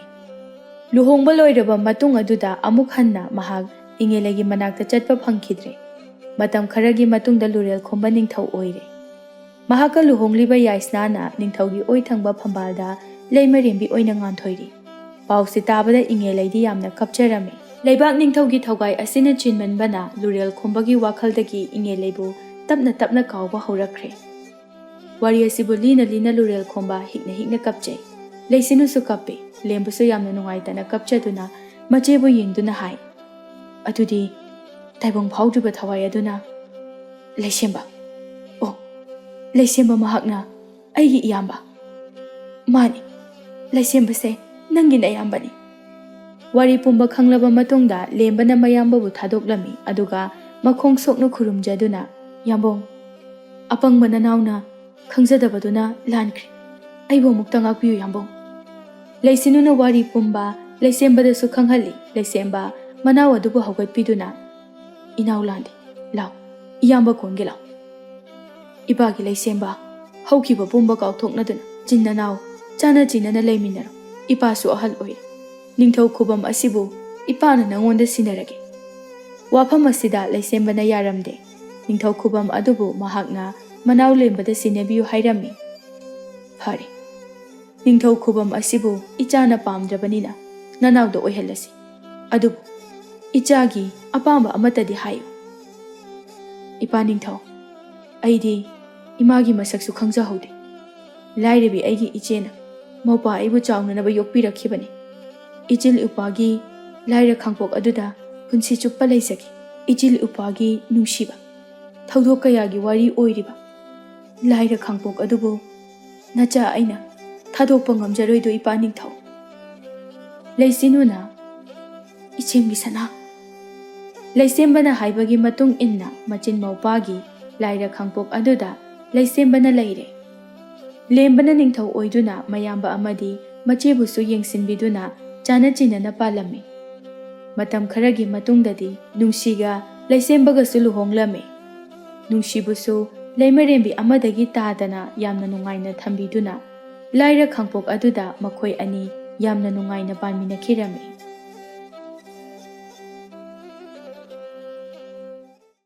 ꯂꯨꯍꯣꯡꯕ ꯂꯣꯏꯔꯕ ꯃꯇꯨꯡ ꯑꯗꯨꯗ ꯑꯃꯨꯛ ꯍꯟꯅ ꯃꯍꯥꯛ ꯏꯉꯦꯂꯩꯒꯤ ꯃꯅꯥꯛꯇ ꯆꯠꯄ ꯐꯪꯈꯤꯗ꯭ꯔꯦ꯫ ꯃꯇꯝ ꯈꯔꯒꯤ ꯃꯇꯨꯡꯗ ꯂꯨꯔꯦꯜ ꯈꯣꯝꯕ ꯅꯤꯡꯊꯧ ꯑꯣꯏꯔꯦ꯫ ꯃꯍꯥꯛꯀ ꯂꯨꯍꯣꯡꯂꯤꯕ ꯌꯥꯏꯁꯅꯥꯅ ꯅꯤꯡꯊꯧꯒꯤ ꯑꯣꯏ ꯊꯪꯕ ꯐꯝꯕꯥꯜꯗ ꯂꯩꯃꯔꯦꯝꯕꯤ ꯑꯣꯏꯅ ꯉꯥꯟꯊꯣꯏꯔꯤ꯫ ꯄꯥꯎꯁꯤ ꯇꯥꯕꯗ ꯏꯉꯦꯂꯩꯗꯤ ꯌꯥꯝꯅ ꯀꯞꯆꯔꯝꯃꯤ꯫ ꯂꯩꯕꯥꯛ ꯅꯤꯡꯊꯧꯒꯤ ꯊꯧꯒꯥꯏ ꯑꯁꯤꯅ ꯆꯤꯟꯃꯟꯕꯅ ꯂꯨꯔꯦꯜ ꯈꯣꯝꯕꯒꯤ ꯋꯥꯈꯜꯗꯒꯤ ꯏꯉꯦꯂꯩꯕꯨ ꯇꯞꯅ ꯇꯞꯅ ꯀꯥꯎꯕ ꯍꯧꯔꯛꯈ꯭ꯔꯦ꯫ ꯋꯥꯔꯤ ꯑꯁꯤꯕꯨ ꯂꯤꯅ ꯂꯤꯅ ꯂꯨꯔꯦꯜ ꯈꯣꯝꯕ ꯍꯤꯛꯅ ꯍꯤꯛꯅ ꯀꯞꯆꯩ꯫ ꯂꯩꯁꯤꯅꯨꯁꯨ ꯀꯞꯄꯤ꯫ ꯂꯦꯝꯕꯁꯨ ꯌꯥꯝꯅ ꯅꯨꯡꯉꯥꯏꯇꯅ ꯀꯞꯆꯗꯨꯅ ꯃꯆꯦꯕꯨ ꯌꯦꯡꯗꯨꯅ ꯍꯥꯏ, "ꯑꯗꯨꯗꯤ ꯇꯥꯏꯕꯪ ꯐꯥꯎꯗ꯭ꯔꯤꯕ ꯊꯋꯥꯏ ꯑꯗꯨꯅ ꯂꯩꯁꯦꯝꯕ, ꯑꯣ, ꯂꯩꯁꯦꯝꯕ ꯃꯍꯥꯛꯅ ꯑꯩꯒꯤ ꯏꯌꯥꯝꯕ꯫ ꯃꯥꯅꯤ, ꯂꯩꯁꯦꯝꯕꯁꯦ ꯅꯪꯒꯤ ꯅꯌꯥꯝꯕꯅꯤ꯫" ꯋꯥꯔꯤ ꯄꯨꯝꯕ ꯈꯪꯂꯕ ꯃꯇꯨꯡꯗ ꯂꯦꯝꯕꯅ ꯃꯌꯥꯝꯕꯕꯨ ꯊꯥꯗꯣꯛꯂꯝꯃꯤ, ꯑꯗꯨꯒ ꯃꯈꯣꯡ ꯁꯣꯛꯅ ꯈꯨꯔꯨꯝꯖꯗꯨꯅ, "ꯌꯥꯝꯕꯨꯡ, ꯑꯄꯪꯕ ꯅꯅꯥꯎꯅ ꯈꯪꯖꯗꯕꯗꯨꯅ ꯂꯥꯟꯈ꯭ꯔꯦ꯫ ꯑꯩꯕꯨ ꯑꯃꯨꯛꯇ ꯉꯥꯛꯄꯤꯌꯨ, ꯌꯥꯝꯕꯨꯡ꯫" ꯂꯩꯁꯤꯅꯨꯅ ꯋꯥꯔꯤ ꯄꯨꯝꯕ ꯂꯩꯁꯦꯝꯕꯗꯁꯨ ꯈꯪꯍꯜꯂꯤ꯫ ꯂꯩꯁꯦꯝꯕ ꯃꯅꯥꯎ ꯑꯗꯨꯕꯨ ꯍꯧꯒꯠꯄꯤꯗꯨꯅ, "ꯏꯅꯥꯎ ꯂꯥꯟꯗꯦ, ꯂꯥꯎ, ꯏꯌꯥꯝꯕ ꯀꯣꯟꯒꯦ ꯂꯥꯎ꯫ ꯏꯄꯥꯒꯤ ꯂꯩꯁꯦꯝꯕ, ꯍꯧꯈꯤꯕ ꯄꯨꯝꯕ ꯀꯥꯎꯊꯣꯛꯅꯗꯨꯅ ꯆꯤꯟ ꯅꯅꯥꯎ ꯆꯥꯅ ꯆꯤꯟꯅꯅ ꯂꯩꯃꯤꯟꯅꯔꯣ꯫ ꯏꯄꯥꯁꯨ ꯑꯍꯜ ꯑꯣꯏꯔꯦ꯫ ꯅꯤꯡꯊꯧ ꯈꯨꯕꯝ ꯑꯁꯤꯕꯨ ꯏꯄꯥꯅ ꯅꯉꯣꯟꯗ ꯁꯤꯟꯅꯔꯒꯦ꯫" ꯋꯥꯐꯝ ꯑꯁꯤꯗ ꯂꯩꯁꯦꯝꯕꯅ ꯌꯥꯔꯝꯗꯦ꯫ ꯅꯤꯡꯊꯧ ꯈꯨꯕꯝ ꯑꯗꯨꯕꯨ ꯃꯍꯥꯛꯅ ꯃꯅꯥꯎ ꯂꯦꯝꯕꯗ ꯁꯤꯟꯅꯕꯤꯌꯨ ꯍꯥꯏꯔꯝꯃꯤ꯫ "ꯐꯔꯦ, ꯅꯤꯡꯊꯧ ꯈꯨꯕꯝ ꯑꯁꯤꯕꯨ ꯏꯆꯥꯅ ꯄꯥꯝꯗ꯭ꯔꯕꯅꯤꯅ ꯅꯅꯥꯎꯗ ꯑꯣꯏꯍꯜꯂꯁꯤ꯫ ꯑꯗꯨꯕꯨ ꯏꯆꯥꯒꯤ ꯑꯄꯥꯝꯕ ꯑꯃꯠꯇꯗꯤ ꯍꯥꯏꯌꯨ꯫" "ꯏꯄꯥ ꯅꯤꯡꯊꯧ, ꯑꯩꯗꯤ ꯏꯃꯥꯒꯤ ꯃꯁꯛꯁꯨ ꯈꯪꯖꯍꯧꯗꯦ꯫ ꯂꯥꯏꯔꯕꯤ ꯑꯩꯒꯤ ꯏꯆꯦꯅ ꯃꯧꯄꯥ ꯑꯩꯕꯨ ꯆꯥꯎꯅꯅꯕ ꯌꯣꯛꯄꯤꯔꯛꯈꯤꯕꯅꯤ꯫ ꯏꯆꯤꯜ ꯏꯄꯥꯒꯤ ꯂꯥꯏꯔ ꯈꯥꯡꯄꯣꯛ ꯑꯗꯨꯗ ꯄꯨꯟꯁꯤ ꯆꯨꯞꯄ ꯂꯩꯖꯒꯦ꯫ ꯏꯆꯤꯜ ꯏꯄꯥꯒꯤ ꯅꯨꯡꯁꯤꯕ ꯊꯧꯗꯣꯛ ꯀꯌꯥꯒꯤ ꯋꯥꯔꯤ ꯑꯣꯏꯔꯤꯕ ꯂꯥꯏꯔ ꯈꯥꯡꯄꯣꯛ ꯑꯗꯨꯕꯨ ꯅꯆꯥ ꯑꯩꯅ ꯊꯥꯗꯣꯛꯄ ꯉꯝꯖꯔꯣꯏꯗꯣ, ꯏꯄꯥ ꯅꯤꯡꯊꯧ꯫ ꯂꯩꯆꯤꯟꯅꯨꯅ, "ꯏꯆꯦꯝꯒꯤ ꯁꯅꯥ!" ꯂꯩꯁꯦꯝꯕꯅ ꯍꯥꯏꯕꯒꯤ ꯃꯇꯨꯡ ꯏꯟꯅ ꯃꯆꯤꯟ ꯃꯧꯄꯥꯒꯤ ꯂꯥꯏꯔ ꯈꯥꯡꯄꯣꯛ ꯑꯗꯨꯗ ꯂꯩꯁꯦꯝꯕꯅ ꯂꯩꯔꯦ꯫ ꯂꯦꯝꯕꯅ ꯅꯤꯡꯊꯧ ꯑꯣꯏꯗꯨꯅ ꯃꯌꯥꯝꯕ ꯑꯃꯗꯤ ꯃꯆꯦꯕꯨꯁꯨ ꯌꯦꯡꯁꯤꯟꯕꯤꯗꯨꯅ ꯆꯥꯅ ꯆꯤꯟꯅꯅ ꯄꯥꯜꯂꯝꯃꯤ꯫ ꯃꯇꯝ ꯈꯔꯒꯤ ꯃꯇꯨꯡꯗꯗꯤ ꯅꯨꯡꯁꯤꯒ ꯂꯩꯁꯦꯝꯕꯒꯁꯨ ꯂꯨꯍꯣꯡꯂꯝꯃꯤ꯫ ꯅꯨꯡꯁꯤꯕꯨꯁꯨ ꯂꯩꯃꯔꯦꯝꯕꯤ ꯑꯃꯗꯒꯤ ꯇꯥꯗꯅ ꯌꯥꯝꯅ ꯅꯨꯡꯉꯥꯏꯅ ꯊꯝꯕꯤꯗꯨꯅ ꯂꯥꯏꯔ ꯈꯥꯡꯄꯣꯛ ꯑꯗꯨꯗ ꯃꯈꯣꯏ ꯑꯅꯤ ꯌꯥꯝꯅ ꯅꯨꯡꯉꯥꯏꯅ ꯄꯥꯟꯃꯤꯟꯅꯈꯤꯔꯝꯃꯤ꯫